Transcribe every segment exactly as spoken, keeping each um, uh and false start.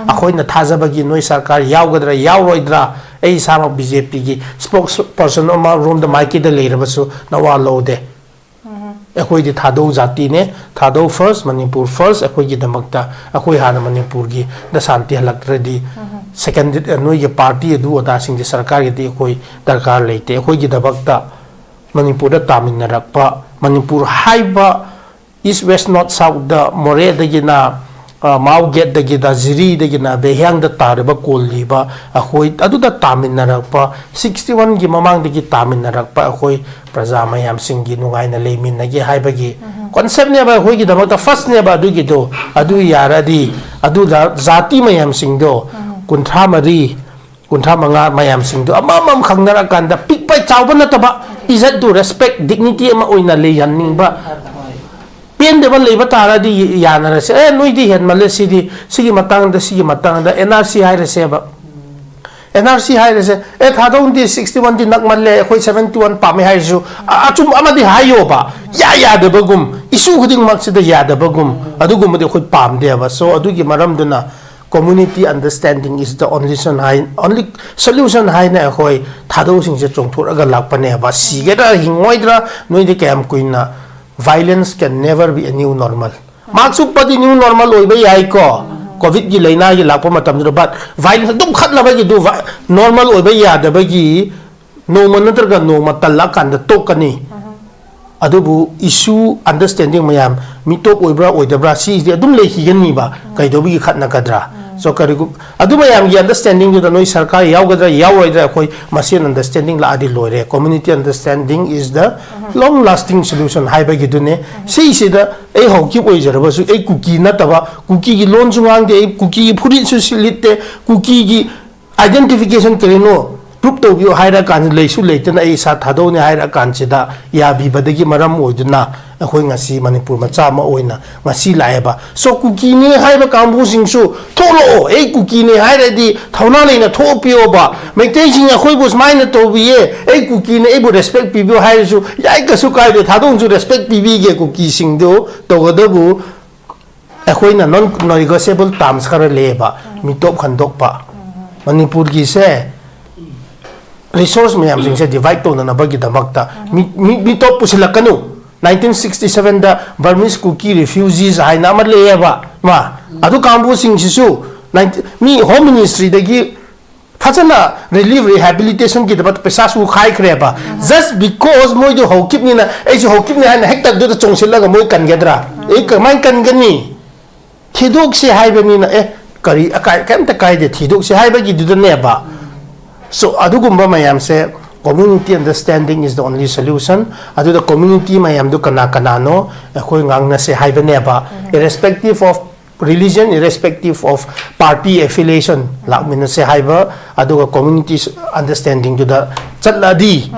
ꯑꯩꯈꯣꯏꯅ ꯊꯥꯖꯕꯒꯤ ꯅꯣꯏ ꯁꯔꯀꯥꯔ ꯌꯥꯎꯒꯗ꯭ꯔꯥ ꯌꯥꯎꯔꯣꯏꯗ꯭ꯔꯥ, ꯑꯩ ꯏꯁꯥꯃꯛ ꯕꯤ ꯖꯦ ꯄꯤꯒꯤ ꯁ꯭ꯄꯣꯛꯁ ꯄꯔꯁꯟ ꯑꯃꯔꯣꯝꯗ ꯃꯥꯏꯀꯩꯗ ꯂꯩꯔꯕꯁꯨ ꯅꯋꯥ ꯂꯧꯗꯦ꯫ ꯑꯩꯈꯣꯏꯗꯤ ꯊꯥꯗꯧ ꯖꯥꯇꯤꯅꯦ, ꯊꯥꯗꯧ ꯐꯥꯔꯁ, ꯃꯅꯤꯄꯨꯔ ꯐꯥꯔꯁ꯫ ꯑꯩꯈꯣꯏꯒꯤꯗꯃꯛꯇ ꯑꯩꯈꯣꯏ ꯍꯥꯟꯅ ꯃꯅꯤꯄꯨꯔꯒꯤ ꯗ ꯁꯥꯟꯇꯤ ꯍꯜꯂꯛꯇ꯭ꯔꯗꯤ ꯁꯦꯀꯦꯟꯗ ꯅꯣꯏꯒꯤ ꯄꯥꯔꯇꯤ ꯑꯗꯨ ꯑꯗꯥꯁꯤꯡꯗꯤ ꯁꯔꯀꯥꯔꯒꯤꯗꯤ ꯑꯩꯈꯣꯏ ꯗꯔꯀꯥꯔ ꯂꯩꯇꯦ꯫ ꯑꯩꯈꯣꯏꯒꯤꯗꯃꯛꯇ ꯃꯅꯤꯄꯨꯔꯗ ꯇꯥꯃꯤꯟꯅꯔꯛꯄ, ꯃꯅꯤꯄꯨꯔ ꯍꯥꯏꯕ ꯏꯁ ꯋꯦꯁ ꯅꯣꯔꯠ ꯁꯥꯎꯠꯇ ꯃꯣꯔꯦꯗꯒꯤꯅ, ꯑ, ꯃꯥꯎ ꯒꯦꯠꯇꯒꯤꯅ, ꯖꯤꯔꯤꯗꯒꯤꯅ ꯕꯦꯍꯤꯌꯥꯡꯗ ꯇꯥꯔꯤꯕ ꯀꯣꯜꯂꯤꯕ ꯑꯩꯈꯣꯏ ꯑꯗꯨꯗ ꯇꯥꯃꯤꯟꯅꯔꯛꯄ, ꯁꯤꯛꯁꯇꯤ ꯋꯥꯟꯒꯤ ꯃꯃꯥꯡꯗꯒꯤ ꯇꯥꯃꯤꯟꯅꯔꯛꯄ ꯑꯩꯈꯣꯏ ꯄ꯭ꯔꯖꯥ ꯃꯌꯥꯝꯁꯤꯡꯒꯤ ꯅꯨꯡꯉꯥꯏꯅ ꯂꯩꯃꯤꯟꯅꯒꯦ ꯍꯥꯏꯕꯒꯤ ꯀꯣꯟꯁꯦꯞꯅꯦꯕ ꯑꯩꯈꯣꯏꯒꯤꯗꯃꯛꯇ ꯐꯥꯔꯁꯅꯦꯕ꯫ ꯑꯗꯨꯒꯤꯗꯣ, ꯑꯗꯨ ꯌꯥꯔꯗꯤ ꯑꯗꯨꯗ ꯖꯥꯇꯤ ꯃꯌꯥꯝꯁꯤꯡꯗꯣ ꯀꯨꯟꯊ꯭ꯔꯥ ꯃꯔꯤ, ꯀꯨꯟꯊ꯭ꯔꯥ ꯃꯉꯥ ꯃꯌꯥꯝꯁꯤꯡꯗꯣ ꯑꯃꯃꯝ ꯈꯪꯅꯔꯀꯥꯟꯗ, ꯄꯤꯛꯄ ꯆꯥꯎꯕ ꯅꯠꯇꯕ, ꯏꯖꯠꯇꯨ, ꯔꯦꯁꯄꯦꯛ, ꯗꯤꯒꯅꯤꯇꯤ ꯑꯃ ꯑꯣꯏꯅ ꯂꯩꯍꯟꯅꯤꯡꯕ, ꯄꯦꯟꯗꯕ ꯂꯩꯕ ꯇꯥꯔꯗꯤ ꯌꯥꯅꯔꯁꯦ꯫ "ꯑꯦ, ꯅꯣꯏꯗꯤ ꯍꯦꯟꯃꯜꯂꯦ ꯁꯤꯗꯤ, ꯁꯤꯒꯤ ꯃꯇꯥꯡꯗ, ꯁꯤꯒꯤ ꯃꯇꯥꯡꯗ ꯑꯦꯟ ꯑꯥꯔ ꯁꯤ ꯍꯥꯏꯔꯁꯦꯕ꯫ ꯑꯦꯟ ꯑꯥꯔ ꯁꯤ ꯍꯥꯏꯔꯁꯦ, ꯑꯦ, ꯊꯥꯗꯧꯗꯤ ꯁꯤꯛꯁꯇꯤ ꯋꯥꯟꯗꯤ ꯅꯛꯃꯜꯂꯦ, ꯑꯩꯈꯣꯏ ꯁꯕꯦꯟꯇꯤ ꯋꯥꯟ ꯄꯥꯝꯃꯦ" ꯍꯥꯏꯔꯁꯨ, ꯑ-, ꯑꯆꯨꯝꯕ ꯑꯃꯗꯤ ꯍꯥꯏꯌꯣꯕ꯫ ꯌꯥ ꯌꯥꯗꯕꯒꯨꯝ, ꯏꯁꯨ ꯈꯨꯗꯤꯡꯃꯛꯁꯤꯗ ꯌꯥꯗꯕꯒꯨꯝ, ꯑꯗꯨꯒꯨꯝꯕꯗꯤ ꯑꯩꯈꯣꯏ ꯄꯥꯝꯗꯦꯕ꯫ So, ꯑꯗꯨꯒꯤ ꯃꯔꯝꯗꯨꯅ community understanding is the only solution high, only solution ꯍꯥꯏꯅ ꯑꯩꯈꯣꯏ ꯊꯥꯗꯧꯁꯤꯡꯁꯦ ꯆꯣꯡꯊꯣꯔꯛꯑꯒ ꯂꯥꯛꯄꯅꯦꯕ꯫ ꯁꯤꯒꯗ꯭ꯔꯥ ꯍꯤꯡꯉꯣꯏꯗ꯭ꯔꯥ, ꯅꯣꯏꯗꯤ ꯀꯌꯥꯝ ꯀꯨꯏꯅ, violence can never be a new normal꯫ Marks ꯎꯞꯄꯗꯤ new normal ꯑꯣꯏꯕ ꯌꯥꯏꯀꯣ, ꯀꯣꯚꯤꯗꯀꯤ ꯂꯥꯏꯅꯥꯒꯤ ꯂꯥꯛꯄ ꯃꯇꯝꯗꯨꯗ, but violence ꯑꯗꯨꯝ ꯈꯠꯅꯕꯒꯤꯗꯨ vi-, normal ꯑꯣꯏꯕ ꯌꯥꯗꯕꯒꯤ ꯅꯣꯡꯃ ꯅꯠꯇ꯭ꯔꯒ ꯅꯣꯡꯃ ꯇꯜꯂꯛꯑꯀꯥꯟꯗ ꯇꯣꯛꯀꯅꯤ꯫ ꯑꯗꯨꯕꯨ ꯏꯁꯨ ꯑꯟꯗꯔꯁ꯭ꯇꯦꯟꯗꯤꯡ ꯃꯌꯥꯝ, ꯃꯤꯇꯣꯞ ꯑꯣꯏꯕ꯭ꯔꯥ ꯑꯣꯏꯗꯕ꯭ꯔꯥ, ꯁꯤꯁꯤꯗꯤ ꯑꯗꯨꯝ ꯂꯩꯈꯤꯒꯅꯤꯕ꯫ ꯀꯩꯗꯧꯕꯒꯤ ꯈꯠꯅꯒꯗ꯭ꯔꯥ? So, ꯀꯔꯤꯒꯨꯝ-, ꯑꯗꯨ ꯃꯌꯥꯝꯒꯤ ꯑꯟꯗꯔꯁ꯭ꯇꯦꯟꯗꯤꯡꯗꯨꯗ ꯅꯣꯏ ꯁꯔꯀꯥꯔ ꯌꯥꯎꯒꯗ꯭ꯔꯥ ꯌꯥꯎꯔꯣꯏꯗ꯭ꯔꯥ, ꯑꯩꯈꯣꯏ ꯃꯁꯦꯟ ꯑꯟꯗꯔꯁ꯭ꯇꯦꯟꯗꯤꯡ ꯂꯥꯛꯑꯗꯤ ꯂꯣꯏꯔꯦ꯫ Community understanding is the long lasting solution ꯍꯥꯏꯕꯒꯤꯗꯨꯅꯦ꯫ ꯁꯤꯁꯤꯗ ꯑꯩ ꯍꯧꯈꯤꯕ ꯑꯣꯏꯖꯔꯕꯁꯨ, ꯑꯩ ꯀꯨꯀꯤ ꯅꯠꯇꯕ, ꯀꯨꯀꯤꯒꯤ ꯂꯣꯟꯁꯨ ꯉꯥꯡꯗꯦ, ꯑꯩ ꯀꯨꯀꯤꯒꯤ ꯐꯨꯔꯤꯠꯁꯨ ꯁꯤ-, ꯂꯤꯠꯇꯦ, ꯀꯨꯀꯤꯒꯤ identification ꯀꯔꯤꯅꯣ prove ꯇꯧꯕꯤꯌꯨ ꯍꯥꯏꯔꯀꯥꯟꯗ, ꯂꯩꯁꯨ ꯂꯩꯇꯅ ꯑꯩ ꯏꯁꯥ ꯊꯥꯗꯧꯅꯦ ꯍꯥꯏꯔꯀꯥꯟꯁꯤꯗ ꯌꯥꯕꯤꯕꯗꯒꯤ ꯃꯔꯝ ꯑꯣꯏꯗꯨꯅ ꯑꯩꯈꯣꯏ ꯉꯁꯤ ꯃꯅꯤꯄꯨꯔ ꯃꯆꯥ ꯑꯃ ꯑꯣꯏꯅ ꯉꯁꯤ ꯂꯥꯛꯑꯦꯕ꯫ So, ꯀꯨꯀꯤꯅꯤ ꯍꯥꯏꯕ ꯀꯥꯡꯕꯨꯁꯤꯡꯁꯨ ꯊꯣꯛꯂꯛꯑꯣ, ꯑꯩ ꯀꯨꯀꯤꯅꯤ ꯍꯥꯏꯔꯗꯤ ꯊꯧꯅꯥ ꯂꯩꯅ ꯊꯣꯛꯄꯤꯌꯣꯕ꯫ ꯃꯩꯇꯩꯁꯤꯡꯅ ꯑꯩꯈꯣꯏꯕꯨ ꯁꯨꯃꯥꯏꯅ ꯇꯧꯕꯤꯌꯦ, ꯑꯩ ꯀꯨꯀꯤꯅꯤ, ꯑꯩꯕꯨ respect ꯄꯤꯕꯤꯌꯨ ꯍꯥꯏꯔꯁꯨ ꯌꯥꯏ, ꯀꯩꯁꯨ ꯀꯥꯏꯗꯦ, ꯊꯥꯗꯧꯅꯁꯨ respect ꯄꯤꯕꯤꯒꯦ꯫ ꯀꯨꯀꯤꯁꯤꯡꯗꯨ ꯇꯧꯒꯗꯕꯨ ꯑꯩꯈꯣꯏꯅ non negotiable terms ꯈꯔ ꯂꯩꯌꯦꯕ, ꯃꯤꯇꯣꯞ ꯈꯟꯗꯣꯛꯄ꯫ ꯃꯅꯤꯄꯨꯔꯒꯤꯁꯦ resource ꯃꯌꯥꯝꯁꯤꯡꯁꯦ divide ꯇꯧꯅꯅꯕꯒꯤꯗꯃꯛꯇ ꯃꯤ, ꯃꯤ, ꯃꯤꯇꯣꯞ ꯄꯨꯁꯤꯜꯂꯛꯀꯅꯨ꯫ Nineteen sixty seven ꯗ Burmese Kuki refugees ꯍꯥꯏꯅ ꯑꯃ ꯂꯩꯌꯦꯕ, ꯃꯥ, ꯑꯗꯨ ꯀꯥꯡꯕꯨꯁꯤꯡꯁꯤꯁꯨ ninety, ꯃꯤ Home Ministry ꯗꯒꯤ ꯐꯖꯅ relief rehabilitation ꯒꯤꯗꯃꯛꯇ ꯄꯩꯁꯥꯁꯨ ꯈꯥꯏꯈ꯭ꯔꯦꯕ꯫ Just because ꯃꯣꯏꯗꯣ ꯍꯧꯈꯤꯕꯅꯤꯅ, ꯑꯩꯁꯨ ꯍꯧꯈꯤꯕꯅꯤ ꯍꯥꯏꯅ ꯍꯦꯛꯇ ꯑꯗꯨꯗ ꯆꯣꯡꯁꯤꯜꯂꯒ ꯃꯣꯏ ꯀꯟꯒꯗ꯭ꯔꯥ? ꯑꯦ, ꯀꯃꯥꯏꯅ ꯀꯟꯒꯅꯤ? ꯊꯤꯗꯣꯛꯁꯦ ꯍꯥꯏꯕꯅꯤꯅ, ꯑꯦ, ꯀꯔꯤ ꯑꯀꯥꯏ-, ꯀꯩꯝꯇ ꯀꯥꯏꯗꯦ, ꯊꯤꯗꯣꯛꯁꯦ ꯍꯥꯏꯕꯒꯤꯗꯨꯗꯅꯦꯕ꯫ So, ꯑꯗꯨꯒꯨꯝꯕ ꯃꯌꯥꯝꯁꯦ, community understanding is the only solution꯫ ꯑꯗꯨꯗ community ꯃꯌꯥꯝꯗꯨ ꯀꯅꯥ ꯀꯅꯥꯅꯣ, ꯑꯩꯈꯣꯏ ꯉꯥꯡꯅꯁꯦ ꯍꯥꯏꯕꯅꯦꯕ, irrespective of religion, irrespective of party affiliation, ꯂꯥꯛꯃꯤꯟꯅꯁꯦ ꯍꯥꯏꯕ, ꯑꯗꯨꯒ community understanding ꯗꯨꯗ ꯆꯠꯂꯗꯤ,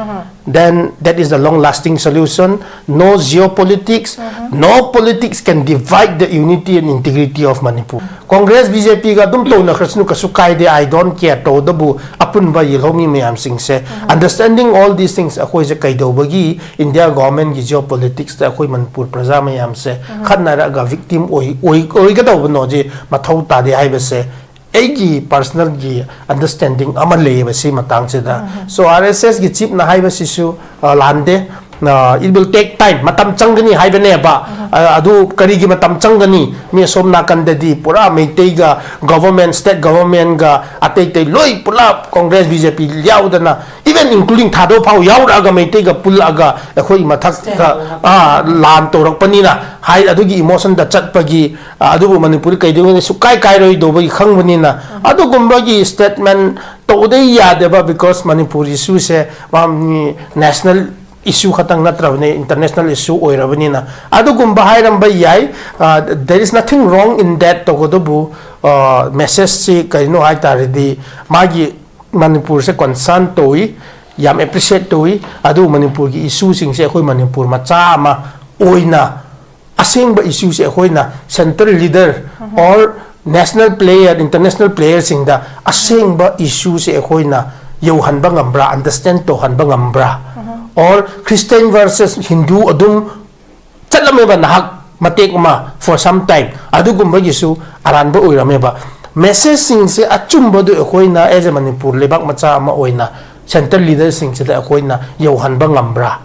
then that is the long lasting solution. No geopolitics, no politics can divide the unity and integrity of Manipur. Congress, B J P ꯒ ꯑꯗꯨꯝ ꯇꯧꯅꯈ꯭ꯔꯁꯅꯨ, ꯀꯩꯁꯨ ꯀꯥꯏꯗꯦ, I don't care꯫ ꯇꯧꯕꯇꯕꯨ ꯑꯄꯨꯟꯕ ꯌꯦꯜꯍꯧꯃꯤ ꯃꯌꯥꯝꯁꯤꯡꯁꯦ, understanding all these things, ꯑꯩꯈꯣꯏꯁꯦ ꯀꯩꯗꯧꯕꯒꯤ India government ꯒꯤ geopolitics ꯇ ꯑꯩꯈꯣꯏ ꯃꯅꯤꯄꯨꯔ ꯄ꯭ꯔꯖꯥ ꯃꯌꯥꯝꯁꯦ ꯈꯠꯅꯔꯒ victim ꯑꯣꯏ-, ꯑꯣꯏ-, ꯑꯣꯏꯒꯗꯧꯕꯅꯣꯁꯦ ꯃꯊꯧ ꯇꯥꯗꯦ ꯍꯥꯏꯕꯁꯦ ꯑꯩꯒꯤ personal ꯒꯤ understanding ꯑꯃ ꯂꯩꯌꯦꯕ ꯁꯤ ꯃꯇꯥꯡꯁꯤꯗ꯫ So, R S S ꯀꯤ chief ꯅ ꯍꯥꯏꯕꯁꯤꯁꯨ, ꯑ, ꯂꯥꯟꯗꯦ꯫ ꯑ, it will take time, ꯃꯇꯝ ꯆꯪꯒꯅꯤ ꯍꯥꯏꯕꯅꯦꯕ꯫ ꯑ, ꯑꯗꯨ ꯀꯔꯤꯒꯤ ꯃꯇꯝ ꯆꯪꯒꯅꯤ? ꯃꯤ ꯑꯁꯣꯝ ꯅꯥꯀꯟꯗꯗꯤ ꯄꯨꯔꯥ ꯃꯩꯇꯩꯒ government, state government ꯒ ꯑꯇꯩ ꯑꯇꯩ ꯂꯣꯏ ꯄꯨꯂꯞ Congress, B J P ꯌꯥꯎꯗꯅ, even including ꯊꯥꯗꯣ ꯐꯥꯎ ꯌꯥꯎꯔꯛꯑꯒ ꯃꯩꯇꯩꯒ ꯄꯨꯜꯂꯛꯑꯒ ꯑꯩꯈꯣꯏ ꯃꯊꯛꯇ, ꯑ, ꯂꯥꯟ ꯇꯧꯔꯛꯄꯅꯤꯅ ꯍꯥꯏ, ꯑꯗꯨꯒꯤ emotion ꯗ ꯆꯠꯄꯒꯤ, ꯑ, ꯑꯗꯨꯕꯨ ꯃꯅꯤꯄꯨꯔ ꯀꯩꯗꯧꯉꯩꯗ ꯁꯨꯛꯀꯥꯏ ꯀꯥꯏꯔꯣꯏꯗꯧꯕꯒꯤ ꯈꯪꯕꯅꯤꯅ, ꯑꯗꯨꯒꯨꯝꯕꯒꯤ statement ꯇꯧꯗ ꯌꯥꯗꯦꯕ, because ꯃꯅꯤꯄꯨꯔ issue ꯁꯦ ꯃꯥ, ꯃꯤ national issue ꯈꯛꯇꯪ ꯅꯠꯇ꯭ꯔꯕꯅꯤ, international issue ꯑꯣꯏꯔꯕꯅꯤꯅ꯫ ꯑꯗꯨꯒꯨꯝꯕ ꯍꯥꯏꯔꯝꯕ ꯌꯥꯏ, ꯑ, there is nothing wrong in that꯫ ꯇꯧꯕꯇꯕꯨ, ꯑ, message ꯁꯤ ꯀꯔꯤꯅꯣ ꯍꯥꯏ ꯇꯥꯔꯗꯤ, ꯃꯥꯒꯤ ꯃꯅꯤꯄꯨꯔꯁꯦ concern ꯇꯧꯏ, ꯌꯥꯝ appreciate ꯇꯧꯏ, ꯑꯗꯨꯕꯨ ꯃꯅꯤꯄꯨꯔꯒꯤ issue ꯁꯤꯡꯁꯦ ꯑꯩꯈꯣꯏ ꯃꯅꯤꯄꯨꯔ ꯃꯆꯥ ꯑꯃ ꯑꯣꯏꯅ ꯑꯁꯦꯡꯕ issue ꯁꯦ ꯑꯩꯈꯣꯏꯅ central leader or national player, international player ꯁꯤꯡꯗ ꯑꯁꯦꯡꯕ issue ꯁꯦ ꯑꯩꯈꯣꯏꯅ ꯌꯧꯍꯟꯕ ꯉꯝꯕ꯭ꯔꯥ, understand ꯇꯧꯍꯟꯕ ꯉꯝꯕ꯭ꯔꯥ? Or Christian versus Hindu ꯑꯗꯨꯝ ꯆꯠꯂꯝꯃꯦꯕ ꯅꯍꯥꯛ ꯃꯇꯦꯛ ꯑꯃ for some time ꯑꯗꯨꯒꯨꯝꯕꯒꯤꯁꯨ ꯑꯔꯥꯟꯕ ꯑꯣꯏꯔꯝꯃꯦꯕ꯫ ꯃꯦꯁꯦꯖꯁꯤꯡꯁꯦ ꯑꯆꯨꯝꯕꯗꯨ ꯑꯩꯈꯣꯏꯅ as a ꯃꯅꯤꯄꯨꯔ ꯂꯩꯕꯥꯛ ꯃꯆꯥ ꯑꯃ ꯑꯣꯏꯅ ꯁꯦꯟꯇ꯭ꯔꯦꯜ ꯂꯤꯗꯔꯁꯤꯡꯁꯤꯗ ꯑꯩꯈꯣꯏꯅ ꯌꯧꯍꯟꯕ ꯉꯝꯕ꯭ꯔꯥ,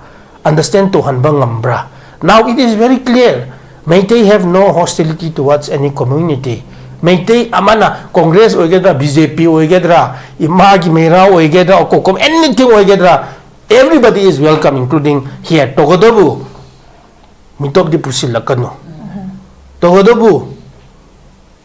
ꯑꯟꯗꯔꯁꯇꯦꯟ ꯇꯧꯍꯟꯕ ꯉꯝꯕ꯭ꯔꯥ? Now it is very clear, Meitei have no hostility towards any community. Meitei ꯑꯃꯅ ꯀꯣꯡꯒ꯭ꯔꯦꯁ ꯑꯣꯏꯒꯗ꯭ꯔꯥ, ꯕꯤ ꯖꯦ ꯄꯤ ꯑꯣꯏꯒꯗ꯭ꯔꯥ, ꯏꯃꯥꯒꯤ ꯃꯩꯔꯥ ꯑꯣꯏꯒꯗ꯭ꯔꯥ, ꯀꯣꯀꯣꯝ, anything ꯑꯣꯏꯒꯗ꯭ꯔꯥ, everybody is welcome including here꯫ ꯇꯧꯒꯗꯕꯨ ꯃꯤꯇꯣꯞꯇꯤ ꯄꯨꯁꯤꯜꯂꯛꯀꯅꯨ꯫ ꯇꯧꯒꯗꯕꯨ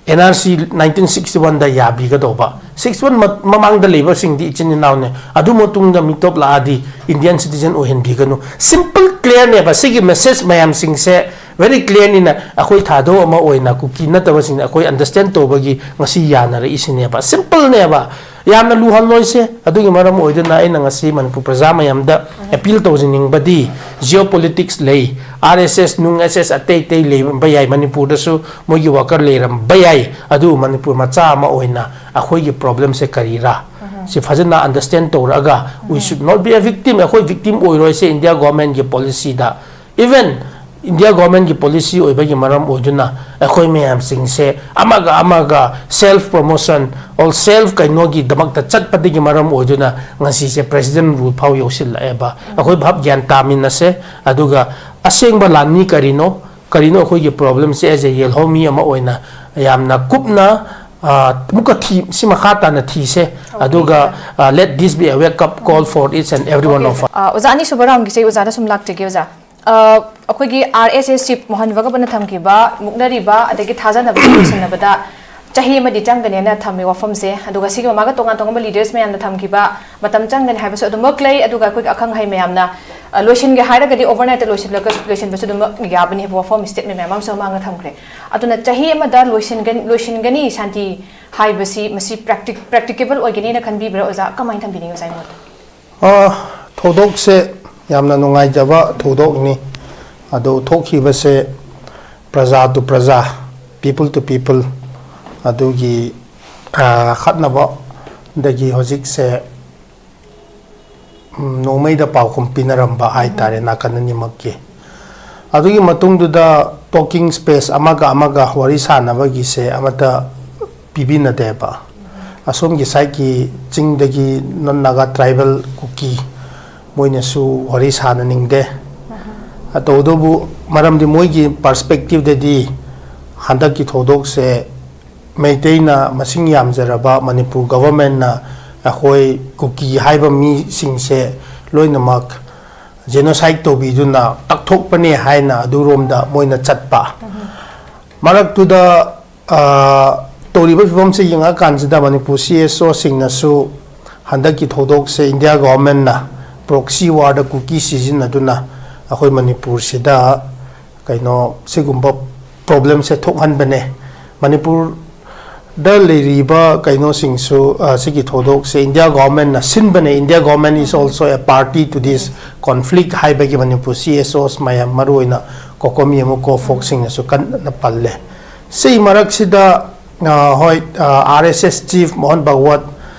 N R C nineteen sixty ꯋꯥꯟꯗ ꯌꯥꯕꯤꯒꯗꯧꯕ, ꯁꯤꯛꯁꯇꯤ ꯋꯥꯟ ꯃꯃꯥꯡꯗ ꯂꯩꯕꯁꯤꯡꯗꯤ ꯏꯆꯤꯟ ꯏꯅꯥꯎꯅꯦ꯫ ꯑꯗꯨ ꯃꯇꯨꯡꯗ ꯃꯤꯇꯣꯞ ꯂꯥꯛꯑꯗꯤ ꯏꯟꯗꯤꯌꯥꯟ ꯁꯤꯇꯤꯖꯟ ꯑꯣꯏꯍꯟꯕꯤꯒꯅꯨ꯫ ꯁꯤꯝꯄꯜ ꯀ꯭ꯂꯤꯌꯥꯔꯅꯦꯕ꯫ ꯁꯤꯒꯤ ꯃꯦꯁꯦꯖ ꯃꯌꯥꯝꯁꯤꯡꯁꯦ ꯚꯦꯔꯤ ꯀ꯭ꯂꯤꯌꯥꯔꯅꯤꯅ ꯑꯩꯈꯣꯏ ꯊꯥꯗꯧ ꯑꯃ ꯑꯣꯏꯅ ꯀꯨꯀꯤ ꯅꯠꯇꯕꯁꯤꯡꯅ ꯑꯩꯈꯣꯏ ꯑꯟꯗꯔꯁꯇꯦꯟ ꯇꯧꯕꯒꯤ ꯉꯁꯤ ꯌꯥꯅꯔꯛꯏꯁꯤꯅꯦꯕ꯫ ꯁꯤꯝꯄꯜꯅꯦꯕ꯫ ꯌꯥꯝꯅ ꯂꯨꯍꯜꯂꯣꯏꯁꯦ꯫ ꯑꯗꯨꯒꯤ ꯃꯔꯝ ꯑꯣꯏꯗꯨꯅ ꯑꯩꯅ ꯉꯁꯤ ꯃꯅꯤꯄꯨꯔ ꯄ꯭ꯔꯖꯥ ꯃꯌꯥꯝꯗ ꯑꯦꯄꯤꯜ ꯇꯧꯖꯅꯤꯡꯕꯗꯤ, ꯖꯤꯑꯣ ꯄꯣꯂꯤꯇꯤꯛꯁ ꯂꯩ, ꯑꯥꯔ ꯑꯦꯁ ꯑꯦꯁ ꯅꯨꯡ ꯑꯦꯁ ꯑꯦꯁ ꯑꯇꯩ ꯑꯇꯩ ꯂꯩꯔꯝꯕ ꯌꯥꯏ, ꯃꯅꯤꯄꯨꯔꯗꯁꯨ ꯃꯣꯏꯒꯤ ꯋꯥꯀꯔ ꯂꯩꯔꯝꯕ ꯌꯥꯏ꯫ ꯑꯗꯨꯕꯨ ꯃꯅꯤꯄꯨꯔ ꯃꯆꯥ ꯑꯃ ꯑꯣꯏꯅ ꯑꯩꯈꯣꯏꯒꯤ ꯄ꯭ꯔꯣꯕ꯭ꯂꯦꯝꯁꯦ ꯀꯔꯤꯔꯥ? ꯁꯤ ꯐꯖꯅ ꯑꯟꯗꯔꯁꯇꯦꯟ ꯇꯧꯔꯛꯑꯒ, we should not be a victim꯫ ꯑꯩꯈꯣꯏ ꯚꯤꯛꯇꯤꯝ ꯑꯣꯏꯔꯣꯏꯁꯦ ꯏꯟꯗꯤꯌꯥ ꯒꯣꯔꯃꯦꯟꯒꯤ ꯄꯣꯂꯤꯁꯤꯗ꯫ ꯏꯚꯟ ꯏꯟꯗꯤꯌꯥ ꯒꯣꯔꯃꯦꯟꯒꯤ ꯄꯣꯂꯤꯁꯤ ꯑꯣꯏꯕꯒꯤ ꯃꯔꯝ ꯑꯣꯏꯗꯨꯅ ꯑꯩꯈꯣꯏ ꯃꯌꯥꯝꯁꯤꯡꯁꯦ ꯑꯃꯒ ꯑꯃꯒ ꯁꯦꯜꯐ ꯄ꯭ꯔꯣꯃꯣꯁꯟ ꯑꯣꯔ ꯁꯦꯜꯐ ꯀꯩꯅꯣꯒꯤꯗꯃꯛꯇ ꯆꯠꯄꯗꯒꯤ ꯃꯔꯝ ꯑꯣꯏꯗꯨꯅ ꯉꯁꯤꯁꯦ ꯄ꯭ꯔꯦꯁꯤꯗꯦꯟ ꯔꯨꯜ ꯐꯥꯎ ꯌꯧꯁꯤꯜꯂꯛꯑꯦꯕ꯫ ꯑꯩꯈꯣꯏ ꯚꯥꯞ ꯒ꯭ꯌꯥꯟ ꯇꯥꯃꯤꯟꯅꯁꯦ꯫ ꯑꯗꯨꯒ ꯑꯁꯦꯡꯕ ꯂꯥꯟꯃꯤ ꯀꯔꯤꯅꯣ, ꯀꯔꯤꯅꯣ ꯑꯩꯈꯣꯏꯒꯤ ꯄ꯭ꯔꯣꯕ꯭ꯂꯦꯝꯁꯦ as a ꯌꯦꯜꯍꯧꯃꯤ ꯑꯃ ꯑꯣꯏꯅ ꯌꯥꯝꯅ ꯀꯨꯞꯅ, ꯑ, ꯑꯃꯨꯛꯀ ꯊꯤ-, ꯁꯤ ꯃꯈꯥ ꯇꯥꯅ ꯊꯤꯁꯦ꯫ ꯑꯗꯨꯒ, ꯑ, let this be a wake up call for each and every one of us꯫ ꯑ, ꯑꯣꯖꯥ, ꯑꯅꯤꯁꯨꯕ ꯔꯥꯎꯟꯒꯤꯁꯦ ꯑꯣꯖꯥꯗ ꯁꯨꯝ ꯂꯥꯛꯆꯒꯦ, ꯑꯣꯖꯥ꯫ ꯑ, ꯑꯩꯈꯣꯏꯒꯤ ꯑꯥꯔ ꯑꯦꯁ ꯑꯦꯁ ꯆꯤꯐ ꯃꯣꯍꯟ ꯚꯒꯕꯠꯅ ꯊꯝꯈꯤꯕ ꯃꯨꯛꯅꯔꯤꯕ ꯑꯗꯒꯤ ꯊꯥꯖꯅꯕ ꯂꯣꯏꯁꯤꯟꯅꯕꯗ ꯆꯍꯤ ꯑꯃꯗꯤ ꯆꯪꯒꯅꯦꯅ ꯊꯝꯃꯤ ꯋꯥꯐꯝꯁꯦ꯫ ꯑꯗꯨꯒ ꯁꯤꯒꯤ ꯃꯃꯥꯡꯗ ꯇꯣꯉꯥꯟ ꯇꯣꯉꯥꯟꯕ ꯂꯤꯗꯔꯁ ꯃꯌꯥꯝꯅ ꯊꯝꯈꯤꯕ ꯃꯇꯝ ꯆꯪꯒꯅꯤ ꯍꯥꯏꯕꯁꯨ ꯑꯗꯨꯃꯛ ꯂꯩ꯫ ꯑꯗꯨꯒ ꯑꯩꯈꯣꯏꯒꯤ ꯑꯈꯪ ꯑꯍꯩ ꯃꯌꯥꯝꯅ, ꯑ, ꯂꯣꯏꯁꯤꯟꯒꯦ ꯍꯥꯏꯔꯒꯗꯤ ꯑꯣꯚꯔꯅꯥꯏꯠꯇ ꯂꯣꯏꯁꯤꯜꯂꯒ, ꯂꯣꯏꯁꯤꯟꯕꯁꯨ ꯑꯗꯨꯃꯛ ꯌꯥꯕꯅꯤ ꯍꯥꯏꯕ ꯋꯥꯐꯝ ꯁ꯭ꯇꯦꯠꯃꯦꯟ ꯃꯌꯥꯝ ꯑꯃꯁꯨ ꯃꯥꯡꯗ ꯊꯝꯈ꯭ꯔꯦ꯫ ꯑꯗꯨꯅ ꯆꯍꯤ ꯑꯃꯗ ꯂꯣꯏꯁꯤꯟꯒ-, ꯂꯣꯏꯁꯤꯟꯒꯅꯤ ꯁꯥꯟꯇꯤ ꯍꯥꯏꯕꯁꯤ, ꯃꯁꯤ ꯄ꯭ꯔꯦꯛꯇꯤ-, ꯄ꯭ꯔꯦꯛꯇꯤꯀꯦꯕꯜ ꯑꯣꯏꯒꯅꯤꯅ ꯈꯟꯕꯤꯕ꯭ꯔꯥ ꯑꯣꯖꯥ? ꯀꯃꯥꯏꯅ ꯊꯝꯕꯤꯅꯤꯡꯉꯤ ꯑꯣꯖꯥꯒꯤ ꯃꯣꯠꯇ? ꯑ, ꯊꯧꯗꯣꯛꯁꯦ ꯌꯥꯝꯅ ꯅꯨꯡꯉꯥꯏꯖꯕ ꯊꯧꯗꯣꯛꯅꯤ꯫ ꯑꯗꯨ ꯊꯣꯛꯈꯤꯕꯁꯦ ꯄ꯭ꯔꯖꯥ to ꯄ꯭ꯔꯖꯥ, people to people ꯑꯗꯨꯒꯤ, ꯑ, ꯈꯠꯅꯕꯗꯒꯤ ꯍꯧꯖꯤꯛꯁꯦ, ꯎꯝ, ꯅꯣꯡꯃꯩꯗ ꯄꯥꯎꯈꯨꯝ ꯄꯤꯅꯔꯝꯕ ꯍꯥꯏꯇꯥꯔꯦ ꯅꯥꯀꯟ ꯑꯅꯤꯃꯛꯀꯤ꯫ ꯑꯗꯨꯒꯤ ꯃꯇꯨꯡꯗꯨꯗ ꯇꯣꯀꯤꯡ ꯁ꯭ꯄꯦꯁ ꯑꯃꯒ ꯑꯃꯒ ꯋꯥꯔꯤ ꯁꯥꯟꯅꯕꯒꯤꯁꯦ ꯑꯃꯠꯇ ꯄꯤꯕꯤꯅꯗꯦꯕ꯫ ꯑꯁꯣꯝꯒꯤ ꯁꯥꯏꯠꯀꯤ ꯆꯤꯡꯗꯒꯤ ꯅꯟ ꯅꯥꯒꯥ ꯇ꯭ꯔꯥꯏꯕꯦꯜ ꯀꯨꯀꯤ ꯃꯣꯏꯅꯁꯨ ꯋꯥꯔꯤ ꯁꯥꯟꯅꯅꯤꯡꯗꯦ꯫ ꯇꯧꯕꯇꯕꯨ ꯃꯔꯝꯗꯤ ꯃꯣꯏꯒꯤ ꯄꯔꯁꯄꯦꯛꯇꯤꯞꯇꯗꯤ ꯍꯟꯗꯛꯀꯤ ꯊꯧꯗꯣꯛꯁꯦ ꯃꯩꯇꯩꯅ ꯃꯁꯤꯡ ꯌꯥꯝꯖꯔꯕ ꯃꯅꯤꯄꯨꯔ ꯒꯚꯔꯟꯃꯦꯟꯠꯅ ꯑꯩꯈꯣꯏ ꯀꯨꯀꯤ ꯍꯥꯏꯕ ꯃꯤꯁꯤꯡꯁꯦ ꯂꯣꯏꯅꯃꯛ ꯖꯦꯅꯣꯁꯥꯏꯠ ꯇꯧꯕꯤꯗꯨꯅ ꯀꯛꯊꯣꯛꯄꯅꯦ ꯍꯥꯏꯅ ꯑꯗꯨꯔꯣꯝꯗ ꯃꯣꯏꯅ ꯆꯠꯄ꯫ ꯃꯔꯛꯇꯨꯗ, ꯑ, ꯇꯧꯔꯤꯕ ꯐꯤꯕꯝꯁꯦ ꯌꯦꯡꯉꯛꯑꯀꯥꯟꯁꯤꯗ ꯃꯅꯤꯄꯨꯔ ꯁꯤ ꯑꯦꯁ ꯑꯣꯁꯤꯡꯅꯁꯨ ꯍꯟꯗꯛꯀꯤ ꯊꯧꯗꯣꯛꯁꯦ ꯏꯟꯗꯤꯌꯥ ꯒꯚꯔꯟꯃꯦꯟꯠꯅ ꯄ꯭ꯔꯣꯛꯁꯤ ꯋꯥꯔꯗ ꯀꯨꯀꯤ ꯁꯤꯖꯤꯟꯅꯗꯨꯅ ꯑꯩꯈꯣꯏ ꯃꯅꯤꯄꯨꯔꯁꯤꯗ ꯀꯩꯅꯣ ꯁꯤꯒꯨꯝꯕ ꯄ꯭ꯔꯣꯕ꯭ꯂꯦꯝꯁꯦ ꯊꯣꯛꯍꯟꯕꯅꯦ꯫ ꯃꯅꯤꯄꯨꯔꯗ ꯂꯩꯔꯤꯕ ꯀꯩꯅꯣꯁꯤꯡꯁꯨ, ꯑ, ꯁꯤꯒꯤ ꯊꯧꯗꯣꯛꯁꯦ India ꯒꯚꯔꯟꯃꯦꯟꯠꯅ ꯁꯤꯟꯕꯅꯦ꯫ India government is also a party to this conflict ꯍꯥꯏꯕꯒꯤ ꯃꯅꯤꯄꯨꯔ ꯁꯤ ꯑꯦꯁ ꯑꯣꯁ ꯃꯌꯥꯝ, ꯃꯔꯨꯑꯣꯏꯅ ꯀꯣꯀꯣꯃꯤ ꯑꯃ ꯀꯣ ꯐꯣꯛꯁꯤꯡꯅꯁꯨ ꯀꯟꯅ ꯄꯜꯂꯦ꯫ ꯁꯤ ꯃꯔꯛꯁꯤꯗ, ꯑ, ꯍꯣꯏ, ꯑ, ꯑꯥꯔ ꯑꯦꯁ ꯑꯦꯁ ꯆꯤꯐ ꯃꯣꯍꯟ ꯚꯒꯋꯠ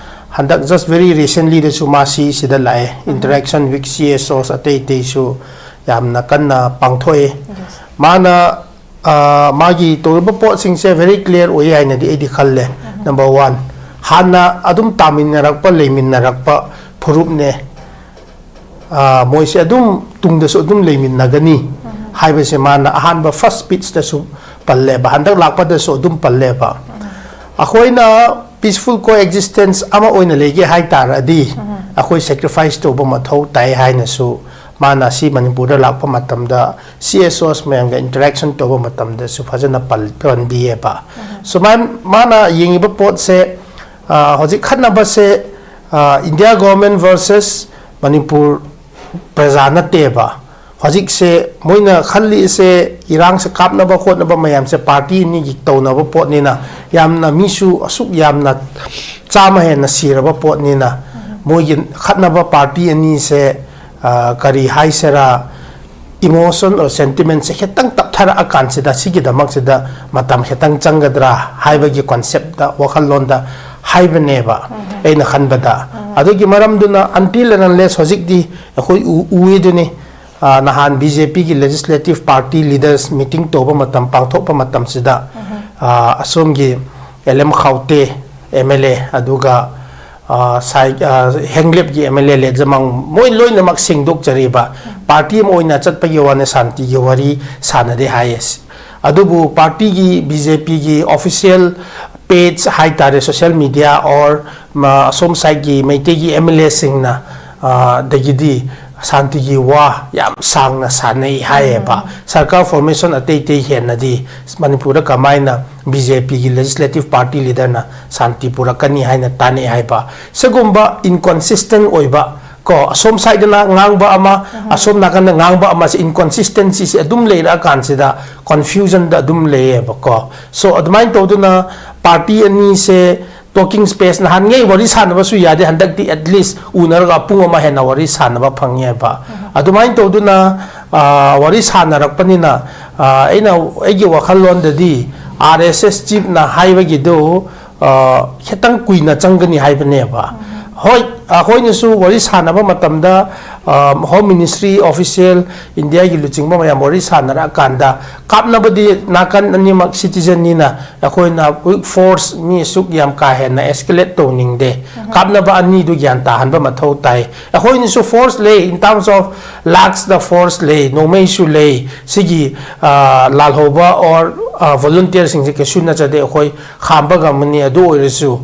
ꯍꯟꯗꯛ just very recentlyꯗꯁꯨ ꯃꯥ ꯁꯤ ꯁꯤꯗ ꯂꯥꯛꯑꯦ꯫ Interaction with C S Os ꯑꯇꯩ ꯑꯇꯩꯁꯨ ꯌꯥꯝꯅ ꯀꯟꯅ ꯄꯥꯡꯊꯣꯛꯑꯦ꯫ ꯃꯥꯅ, ꯑ, ꯃꯥꯒꯤ ꯇꯧꯔꯤꯕ ꯄꯣꯠꯁꯤꯡꯁꯦ very clear ꯑꯣꯏ ꯍꯥꯏꯅꯗꯤ ꯑꯩꯗꯤ ꯈꯜꯂꯦ꯫ Number one, ꯍꯥꯟꯅ ꯑꯗꯨꯝ ꯇꯥꯃꯤꯟꯅꯔꯛꯄ, ꯂꯩꯃꯤꯟꯅꯔꯛꯄ ꯐꯨꯔꯨꯞꯅꯦ꯫ ꯑ, ꯃꯣꯏꯁꯦ ꯑꯗꯨꯝ ꯇꯨꯡꯗꯁꯨ ꯑꯗꯨꯝ ꯂꯩꯃꯤꯟꯅꯒꯅꯤ ꯍꯥꯏꯕꯁꯦ ꯃꯥꯅ ꯑꯍꯥꯟꯕ first speechꯇꯁꯨ ꯄꯜꯂꯦꯕ, ꯍꯟꯗꯛ ꯂꯥꯛꯄꯗꯁꯨ ꯑꯗꯨꯝ ꯄꯜꯂꯦꯕ꯫ ꯑꯩꯈꯣꯏꯅ peaceful coexistence ꯑꯃ ꯑꯣꯏꯅ ꯂꯩꯒꯦ ꯍꯥꯏ ꯇꯥꯔꯗꯤ ꯑꯩꯈꯣꯏ sacrifice ꯇꯧꯕ ꯃꯊꯧ ꯇꯥꯏ ꯍꯥꯏꯅꯁꯨ ꯃꯥꯅ ꯁꯤ ꯃꯅꯤꯄꯨꯔꯗ ꯂꯥꯛꯄ ꯃꯇꯝꯗ C S Os ꯃꯌꯥꯝꯒ interaction ꯇꯧꯕ ꯃꯇꯝꯗꯁꯨ ꯐꯖꯅ ꯄꯜ-, ꯄꯟꯕꯤꯌꯦꯕ꯫ ꯁꯨꯃꯥꯏꯅ ꯃꯥꯅ ꯌꯦꯡꯉꯤꯕ ꯄꯣꯠꯁꯦ, ꯑ, ꯍꯧꯖꯤꯛ ꯈꯠꯅꯕꯁꯦ, ꯑ, India government versus ꯃꯅꯤꯄꯨꯔ ꯄ꯭ꯔꯖꯥ ꯅꯠꯇꯦꯕ꯫ ꯍꯧꯖꯤꯛꯁꯦ ꯃꯣꯏꯅ ꯈꯜꯂꯤꯁꯦ ꯏꯔꯥꯡꯁꯦ ꯀꯥꯞꯅꯕ ꯈꯣꯠꯅꯕ ꯃꯌꯥꯝꯁꯦ party ꯑꯅꯤꯒꯤ ꯇꯧꯅꯕ ꯄꯣꯠꯅꯤꯅ, ꯌꯥꯝꯅ ꯃꯤꯁꯨ ꯑꯁꯨꯛ ꯌꯥꯝꯅ ꯆꯥꯝꯃ ꯍꯦꯟꯅ ꯁꯤꯔꯕ ꯄꯣꯠꯅꯤꯅ, ꯃꯣꯏꯒꯤ ꯈꯠꯅꯕ party ꯑꯅꯤꯁꯦ, ꯑ, ꯀꯔꯤ ꯍꯥꯏꯁꯤꯔꯥ, emotion or sentimentꯁꯦ ꯈꯤꯇꯪ ꯇꯞꯊꯔꯛꯑꯀꯥꯟꯁꯤꯗ ꯁꯤꯒꯤꯗꯃꯛꯁꯤꯗ ꯃꯇꯝ ꯈꯤꯇꯪ ꯆꯪꯒꯗ꯭ꯔꯥ ꯍꯥꯏꯕꯒꯤ conceptꯇ, ꯋꯥꯈꯜꯂꯣꯟꯗ ꯍꯥꯏꯕꯅꯦꯕ ꯑꯩꯅ ꯈꯟꯕꯗ꯫ ꯑꯗꯨꯒꯤ ꯃꯔꯝꯗꯨꯅ until and unless ꯍꯧꯖꯤꯛꯇꯤ ꯑꯩꯈꯣꯏ ꯎ-, ꯎꯏꯗꯨꯅꯤ꯫ ꯑ, ꯅꯍꯥꯟ ꯕꯤ ꯖꯦ ꯄꯤꯒꯤ legislative party leaders meeting ꯇꯧꯕ ꯃꯇꯝ, ꯄꯥꯡꯊꯣꯛꯄ ꯃꯇꯝꯁꯤꯗ, ꯑ, ꯑꯁꯣꯝꯒꯤ ꯑꯦꯜ ꯑꯦꯝ ꯈꯥꯎꯇꯦ ꯑꯦꯝ ꯑꯦꯜ ꯑꯦ, ꯑꯗꯨꯒ, ꯑ, ꯁꯥꯏ-, ꯑ, ꯍꯦꯡꯂꯦꯞꯀꯤ ꯑꯦꯝ ꯑꯦꯜ ꯑꯦ ꯂꯦꯖꯃꯥꯡ, ꯃꯣꯏ ꯂꯣꯏꯅꯃꯛ ꯁꯦꯡꯗꯣꯛꯆꯔꯤꯕ꯫ ꯄꯥꯔꯇꯤ ꯑꯃ ꯑꯣꯏꯅ ꯆꯠꯄꯒꯤ ꯋꯥꯅꯤ, ꯁꯥꯟꯇꯤꯒꯤ ꯋꯥꯔꯤ ꯁꯥꯟꯅꯗꯦ ꯍꯥꯏꯌꯦ꯫ ꯑꯗꯨꯕꯨ ꯄꯥꯔꯇꯤꯒꯤ, ꯕꯤ ꯖꯦ ꯄꯤꯒꯤ official page ꯍꯥꯏꯇꯥꯔꯦ, social media or ꯃ-, ꯑꯁꯣꯝ ꯁꯥꯏꯠꯀꯤ ꯃꯩꯇꯩꯒꯤ ꯑꯦꯝ ꯑꯦꯜ ꯑꯦꯁꯤꯡꯅ, ꯑ, ꯗꯒꯤꯗꯤ ꯁꯥꯟꯇꯤꯒꯤ ꯋꯥ ꯌꯥꯝ ꯁꯥꯡꯅ ꯁꯥꯟꯅꯩ ꯍꯥꯏꯌꯦꯕ꯫ ꯁꯔꯀꯥꯔ formation ꯑꯇꯩ ꯑꯇꯩ ꯍꯦꯟꯅꯗꯤ ꯃꯅꯤꯄꯨꯔꯗ ꯀꯃꯥꯏꯅ ꯕꯤ ꯖꯦ ꯄꯤꯒꯤ legislative party leaderꯅ ꯁꯥꯟꯇꯤ ꯄꯨꯔꯛꯀꯅꯤ ꯍꯥꯏꯅ ꯇꯥꯟꯅꯩ ꯍꯥꯏꯕ꯫ ꯁꯤꯒꯨꯝꯕ inconsistent ꯑꯣꯏꯕ, ꯀꯣ, ꯑꯁꯣꯝ ꯁꯥꯏꯗꯅ ꯉꯥꯡꯕ ꯑꯃ, ꯑꯁꯣꯝ ꯅꯥꯀꯟꯗ ꯉꯥꯡꯕ ꯑꯃꯁꯦ, inconsistencyꯁꯦ ꯑꯗꯨꯝ ꯂꯩꯔꯛꯑꯀꯥꯟꯁꯤꯗ confusionꯗ ꯑꯗꯨꯝ ꯂꯩꯌꯦꯕꯀꯣ꯫ So, ꯑꯗꯨꯃꯥꯏꯅ ꯇꯧꯗꯨꯅ ꯄꯥꯔꯇꯤ ꯑꯅꯤꯁꯦ talking space, ꯅꯍꯥꯟꯉꯩ ꯋꯥꯔꯤ ꯁꯥꯟꯅꯕꯁꯨ ꯌꯥꯗꯦ, ꯍꯟꯗꯛꯇꯤ at least ꯎꯅꯔꯒ ꯄꯨꯡ ꯑꯃ ꯍꯦꯟꯅ ꯋꯥꯔꯤ ꯁꯥꯟꯅꯕ ꯐꯪꯉꯦꯕ꯫ ꯑꯗꯨꯃꯥꯏꯅ ꯇꯧꯗꯨꯅ, ꯑ, ꯋꯥꯔꯤ ꯁꯥꯟꯅꯔꯛꯄꯅꯤꯅ, ꯑ, ꯑꯩꯅ, ꯑꯩꯒꯤ ꯋꯥꯈꯜꯂꯣꯟꯗꯗꯤ ꯑꯥꯔ ꯑꯦꯁ ꯑꯦꯁ chiefꯅ ꯍꯥꯏꯕꯒꯤꯗꯨ, ꯑ, ꯈꯤꯇꯪ ꯀꯨꯏꯅ ꯆꯪꯒꯅꯤ ꯍꯥꯏꯕꯅꯦꯕ꯫ ꯍꯣꯏ, ꯑꯩꯈꯣꯏꯅꯁꯨ ꯋꯥꯔꯤ ꯁꯥꯟꯅꯕ ꯃꯇꯝꯗ, ꯑ, Home Ministry official, ꯏꯟꯗꯤꯌꯥꯒꯤ ꯂꯨꯆꯤꯡꯕ ꯃꯌꯥꯝ ꯋꯥꯔꯤ ꯁꯥꯟꯅꯔꯛꯑꯀꯥꯟꯗ, ꯀꯥꯞꯅꯕꯗꯤ ꯅꯥꯀꯟ ꯑꯅꯤꯃꯛ citizenꯅꯤꯅ, ꯑꯩꯈꯣꯏꯅ force ꯃꯤ ꯑꯁꯨꯛ ꯌꯥꯝ ꯀꯥ ꯍꯦꯟꯅ escalate ꯇꯧꯅꯤꯡꯗꯦ꯫ ꯀꯥꯞꯅꯕ ꯑꯅꯤꯗꯨ ꯒ꯭ꯌꯥꯟ ꯇꯥꯍꯟꯕ ꯃꯊꯧ ꯇꯥꯏ꯫ ꯑꯩꯈꯣꯏꯅꯁꯨ force ꯂꯩ, in terms of lakhsꯇ force ꯂꯩ, ꯅꯣꯡꯃꯩꯁꯨ ꯂꯩ꯫ ꯁꯤꯒꯤ, ꯑ, ꯂꯥꯜꯍꯧꯕ or, ꯑ, volunteerꯁꯤꯡꯁꯦ ꯀꯩꯁꯨ ꯅꯠꯆꯗꯦ, ꯑꯩꯈꯣꯏ ꯈꯥꯝꯕ ꯉꯝꯃꯅꯤ꯫ ꯑꯗꯨ ꯑꯣꯏꯔꯁꯨ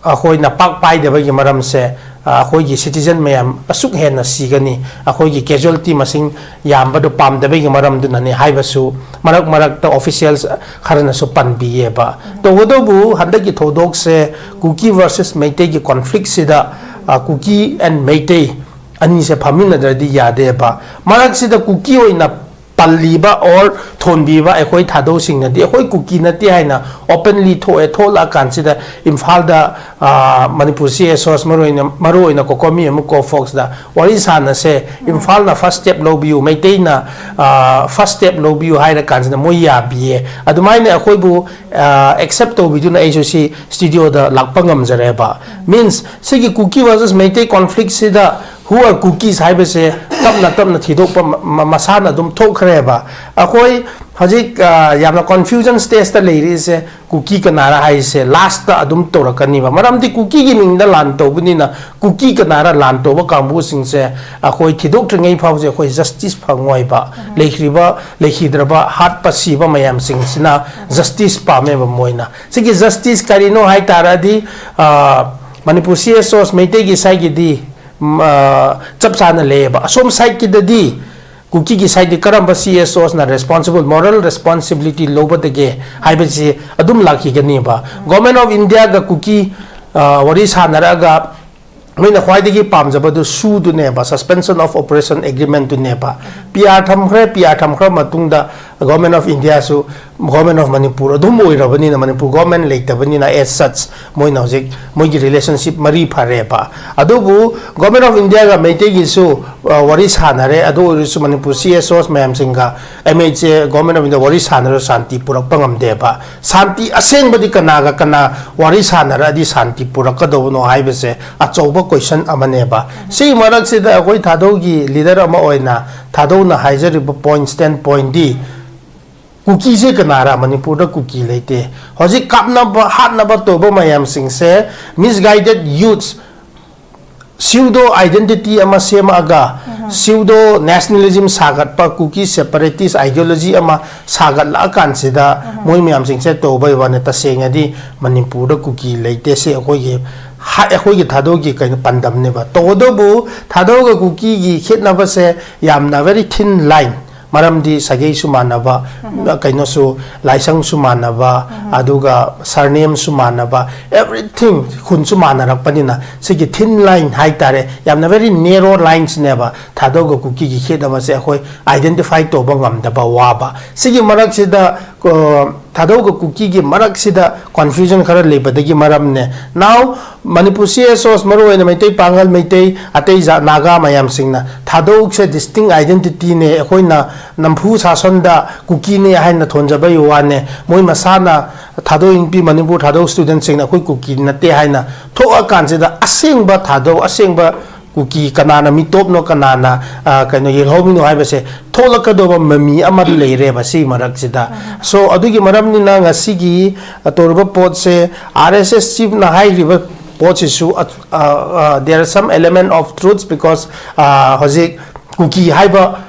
ꯑꯩꯈꯣꯏꯅ ꯄꯥꯛ ꯄꯥꯏꯗꯕꯒꯤ ꯃꯔꯝꯁꯦ, ꯑ, ꯑꯩꯈꯣꯏꯒꯤ citizen ꯃꯌꯥꯝ ꯑꯁꯨꯛ ꯍꯦꯟꯅ ꯁꯤꯒꯅꯤ, ꯑꯩꯈꯣꯏꯒꯤ casualty ꯃꯁꯤꯡ ꯌꯥꯝꯕꯗꯨ ꯄꯥꯝꯗꯕꯒꯤ ꯃꯔꯝꯗꯨꯅꯅꯤ ꯍꯥꯏꯕꯁꯨ ꯃꯔꯛ ꯃꯔꯛꯇ officials ꯈꯔꯅꯁꯨ ꯄꯟꯕꯤꯌꯦꯕ꯫ ꯇꯧꯕꯇꯕꯨ ꯍꯟꯗꯛꯀꯤ ꯊꯧꯗꯣꯛꯁꯦ ꯀꯨꯀꯤ versus ꯃꯩꯇꯩꯒꯤ conflictꯁꯤꯗ, ꯑ, ꯀꯨꯀꯤ and ꯃꯩꯇꯩ ꯑꯅꯤꯁꯦ ꯐꯝꯃꯤꯟꯅꯗ꯭ꯔꯗꯤ ꯌꯥꯗꯦꯕ꯫ ꯃꯔꯛꯁꯤꯗ ꯀꯨꯀꯤ ꯑꯣꯏꯅ ꯄꯜꯂꯤꯕ or ꯊꯣꯟꯕꯤꯕ ꯑꯩꯈꯣꯏ ꯊꯥꯗꯧꯁꯤꯡꯅꯗꯤ ꯑꯩꯈꯣꯏ ꯀꯨꯀꯤ ꯅꯠꯇꯦ ꯍꯥꯏꯅ openly ꯊꯣꯛꯑꯦ꯫ ꯊꯣꯛꯂꯛꯑꯀꯥꯟꯁꯤꯗ ꯏꯝꯐꯥꯜꯗ, ꯑ, ꯃꯅꯤꯄꯨꯔ C S Os, ꯃꯔꯨꯑꯣꯏꯅ, ꯃꯔꯨꯑꯣꯏꯅ COCOMI ꯑꯃ COFOGSꯇ ꯋꯥꯔꯤ ꯁꯥꯟꯅꯁꯦ, ꯏꯝꯐꯥꯜꯅ first step ꯂꯧꯕꯤꯌꯨ, ꯃꯩꯇꯩꯅ, ꯑ, first step ꯂꯧꯕꯤꯌꯨ ꯍꯥꯏꯔ ꯀꯥꯟꯁꯤꯗ ꯃꯣꯏ ꯌꯥꯕꯤꯌꯦ꯫ ꯑꯗꯨꯃꯥꯏꯅ ꯑꯩꯈꯣꯏꯕꯨ, ꯑ, accept ꯇꯧꯕꯤꯗꯨꯅ ꯑꯩꯁꯨ ꯁꯤ studioꯗ ꯂꯥꯛꯄ ꯉꯝꯖꯔꯦꯕ꯫ Means, ꯁꯤꯒꯤ ꯀꯨꯀꯤ versus Meitei conflictꯁꯤꯗ Who are Kukis ꯍꯥꯏꯕꯁꯦ ꯇꯞꯅ ꯇꯞꯅ ꯊꯤꯗꯣꯛꯄ ꯃ- ꯃ- ꯃꯁꯥꯅ ꯑꯗꯨꯝ ꯊꯣꯛꯈ꯭ꯔꯦꯕ꯫ ꯑꯩꯈꯣꯏ ꯍꯧꯖꯤꯛ ꯑ, ꯌꯥꯝꯅ confusion stageꯇ ꯂꯩꯔꯤꯁꯦ, ꯀꯨꯀꯤ ꯀꯅꯥꯔ ꯍꯥꯏꯁꯦ lastꯇ ꯑꯗꯨꯝ ꯇꯧꯔꯛꯀꯅꯤꯕ꯫ ꯃꯔꯝꯗꯤ ꯀꯨꯀꯤꯒꯤ ꯃꯤꯡꯗ ꯂꯥꯟ ꯇꯧꯕꯅꯤꯅ, ꯀꯨꯀꯤ ꯀꯅꯥꯔ ꯂꯥꯟ ꯇꯧꯕ ꯀꯥꯡꯕꯨꯁꯤꯡꯁꯦ ꯑꯩꯈꯣꯏ ꯊꯤꯗꯣꯛꯇ꯭ꯔꯤꯉꯩ ꯐꯥꯎꯁꯦ ꯑꯩꯈꯣꯏ justice ꯐꯪꯉꯣꯏꯕ꯫ ꯂꯩꯈ꯭ꯔꯤꯕ, ꯂꯩꯈꯤꯗ꯭ꯔꯕ, ꯍꯥꯠꯄ ꯁꯤꯕ ꯃꯌꯥꯝꯁꯤꯡꯁꯤꯅ justice ꯄꯥꯝꯃꯦꯕ ꯃꯣꯏꯅ꯫ ꯁꯤꯒꯤ justice ꯀꯔꯤꯅꯣ ꯍꯥꯏ ꯇꯥꯔꯗꯤ, ꯑ, ꯃꯅꯤꯄꯨꯔ C S Os ꯃꯩꯇꯩꯒꯤ sideꯀꯤꯗꯤ ꯎꯝ, ꯑ, ꯆꯞ ꯆꯥꯅ ꯂꯩꯌꯦꯕ꯫ ꯑꯁꯣꯝ sideꯀꯤꯗꯗꯤ, ꯀꯨꯀꯤꯒꯤ sideꯗꯤ ꯀꯔꯝꯕ C S Osꯅ responsible, moral responsibility ꯂꯧꯕꯗꯒꯦ ꯍꯥꯏꯕꯁꯤ ꯑꯗꯨꯝ ꯂꯥꯛꯈꯤꯒꯅꯦꯕ꯫ Government of Indiaꯒ ꯀꯨꯀꯤ, ꯑ, ꯋꯥꯔꯤ ꯁꯥꯟꯅꯔꯛꯑꯒ ꯃꯣꯏꯅ ꯈ꯭ꯋꯥꯏꯗꯒꯤ ꯄꯥꯝꯖꯕꯗꯨ ꯁꯨꯗꯨꯅꯦꯕ, Suspension of Operation Agreementꯗꯨꯅꯦꯕ꯫ P R ꯊꯝꯈ꯭ꯔꯦ, P R ꯊꯝꯈ꯭ꯔ ꯃꯇꯨꯡꯗ Government of Indiaꯁꯨ Government of Manipur ꯑꯗꯨꯝ ꯑꯣꯏꯔꯕꯅꯤꯅ, ꯃꯅꯤꯄꯨꯔ government ꯂꯩꯇꯕꯅꯤꯅ, as such ꯃꯣꯏꯅ ꯍꯧꯖꯤꯛ ꯃꯣꯏꯒꯤ relationship ꯃꯔꯤ ꯐꯔꯦꯕ꯫ ꯑꯗꯨꯕꯨ Government of Indiaꯒ ꯃꯩꯇꯩꯒꯤꯁꯨ, ꯑ, ꯋꯥꯔꯤ ꯁꯥꯟꯅꯔꯦ꯫ ꯑꯗꯨ ꯑꯣꯏꯔꯁꯨ Manipur C S Os ꯃꯌꯥꯝꯁꯤꯡꯒ M H A, Government of India ꯋꯥꯔꯤ ꯁꯥꯟꯅꯔꯁꯨ ꯁꯥꯟꯇꯤ ꯄꯨꯔꯛꯄ ꯉꯝꯗꯦꯕ꯫ ꯁꯥꯟꯇꯤ ꯑꯁꯦꯡꯕꯗꯤ ꯀꯅꯥꯒ ꯀꯅꯥ ꯋꯥꯔꯤ ꯁꯥꯟꯅꯔꯛꯑꯗꯤ ꯁꯥꯟꯇꯤ ꯄꯨꯔꯛꯀꯗꯧꯕꯅꯣ ꯍꯥꯏꯕꯁꯦ ꯑꯆꯧꯕ question ꯑꯃꯅꯦꯕ꯫ ꯁꯤꯒꯤ ꯃꯔꯛꯁꯤꯗ ꯑꯩꯈꯣꯏ ꯊꯥꯗꯧꯒꯤ leader ꯑꯃ ꯑꯣꯏꯅ ꯊꯥꯗꯧꯅ ꯍꯥꯏꯖꯔꯤꯕ point, standpointꯗꯤ, ꯀꯨꯀꯤꯁꯦ ꯀꯅꯥꯔ? ꯃꯅꯤꯄꯨꯔꯗ ꯀꯨꯀꯤ ꯂꯩꯇꯦ꯫ ꯍꯧꯖꯤꯛ ꯀꯥꯞꯅꯕ, ꯍꯥꯠꯅꯕ ꯇꯧꯕ ꯃꯌꯥꯝꯁꯤꯡꯁꯦ misguided youths, pseudo identity ꯑꯃ ꯁꯦꯝꯃꯛꯑꯒ, pseudo nationalism ꯁꯥꯒꯠꯄ, ꯀꯨꯀꯤ separatist ideology ꯑꯃ ꯁꯥꯒꯠꯂꯛꯑꯀꯥꯟꯁꯤꯗ, ꯃꯣꯏ ꯃꯌꯥꯝꯁꯤꯡꯁꯦ ꯇꯧꯕꯩ ꯋꯥꯅꯤ꯫ ꯇꯁꯦꯡꯅꯗꯤ ꯃꯅꯤꯄꯨꯔꯗ ꯀꯨꯀꯤ ꯂꯩꯇꯦ꯫ ꯁꯤ ꯑꯩꯈꯣꯏꯒꯤ ꯍꯥ-, ꯑꯩꯈꯣꯏꯒꯤ ꯊꯥꯗꯧꯒꯤ ꯀꯩꯅꯣ ꯄꯥꯟꯗꯝꯅꯦꯕ꯫ ꯇꯧꯕꯇꯕꯨ ꯊꯥꯗꯧꯒ ꯀꯨꯀꯤꯒꯤ ꯈꯦꯠꯅꯕꯁꯦ ꯌꯥꯝꯅ very thin line꯫ ꯃꯔꯝꯗꯤ ꯁꯥꯒꯩꯁꯨ ꯃꯥꯟꯅꯕ, ꯀꯩꯅꯣꯁꯨ, ꯂꯥꯏꯁꯪꯁꯨ ꯃꯥꯟꯅꯕ, ꯑꯗꯨꯒ surnameꯁꯨ ꯃꯥꯟꯅꯕ, everything, ꯈꯨꯟꯁꯨ ꯃꯥꯟꯅꯔꯛꯄꯅꯤꯅ, ꯁꯤꯒꯤ thin line ꯍꯥꯏꯇꯥꯔꯦ, ꯌꯥꯝꯅ very narrow linesꯅꯦꯕ꯫ ꯊꯥꯗꯧꯒ ꯀꯨꯀꯤꯒꯤ ꯈꯦꯠꯅꯕꯁꯦ ꯑꯩꯈꯣꯏ identify ꯇꯧꯕ ꯉꯝꯗꯕ ꯋꯥꯕ꯫ ꯁꯤꯒꯤ ꯃꯔꯛꯁꯤꯗ, ꯑ, ꯊꯥꯗꯧꯒ ꯀꯨꯀꯤꯒꯤ ꯃꯔꯛꯁꯤꯗ confusion ꯈꯔ ꯂꯩꯕꯗꯒꯤ ꯃꯔꯝꯅꯦ꯫ Now, Manipur C S Os, ꯃꯔꯨꯑꯣꯏꯅ ꯃꯩꯇꯩ, ꯄꯥꯉꯜ, ꯃꯩꯇꯩ, ꯑꯇꯩ ꯖꯥꯠ, ꯅꯥꯒꯥ ꯃꯌꯥꯝꯁꯤꯡꯅ ꯊꯥꯗꯧꯁꯦ distinct identityꯅꯦ, ꯑꯩꯈꯣꯏꯅ ꯅꯝꯐꯨ ꯁꯥꯁꯟꯗ ꯀꯨꯀꯤꯅꯦ ꯍꯥꯏꯅ ꯊꯣꯟꯖꯕꯒꯤ ꯋꯥꯅꯦ꯫ ꯃꯣꯏ ꯃꯁꯥꯅ, ꯊꯥꯗꯧ ꯏꯟꯄꯤ, ꯃꯅꯤꯄꯨꯔ ꯊꯥꯗꯧ studentꯁꯤꯡꯅ ꯑꯩꯈꯣꯏ ꯀꯨꯀꯤ ꯅꯠꯇꯦ ꯍꯥꯏꯅ ꯊꯣꯛꯑꯀꯥꯟꯁꯤꯗ, ꯑꯁꯦꯡꯕ ꯊꯥꯗꯧ, ꯑꯁꯦꯡꯕ ꯀꯨꯀꯤ ꯀꯅꯥꯅ ꯃꯤꯇꯣꯞꯅꯣ, ꯀꯅꯥꯅ ꯑ, ꯀꯩꯅꯣ ꯌꯦꯜꯍꯧꯃꯤꯅꯣ ꯍꯥꯏꯕꯁꯦ ꯊꯣꯛꯂꯛꯀꯗꯧꯕ ꯃꯃꯤ ꯑꯃꯗꯤ ꯂꯩꯔꯦꯕ ꯁꯤꯒꯤ ꯃꯔꯛꯁꯤꯗ꯫ ꯁꯣ ꯑꯗꯨꯒꯤ ꯃꯔꯝꯅꯤꯅ ꯉꯁꯤꯒꯤ ꯑ, ꯇꯧꯔꯤꯕ ꯄꯣꯠꯁꯦ, ꯑꯥꯔ ꯑꯦꯁ ꯑꯦꯁ ꯆꯤꯐꯅ ꯍꯥꯏꯔꯤꯕ ꯄꯣꯠꯁꯤꯁꯨ ꯑ, ꯑ, ꯑ, there are some element of truth, because ꯑ, ꯍꯧꯖꯤꯛ ꯀꯨꯀꯤ ꯍꯥꯏꯕ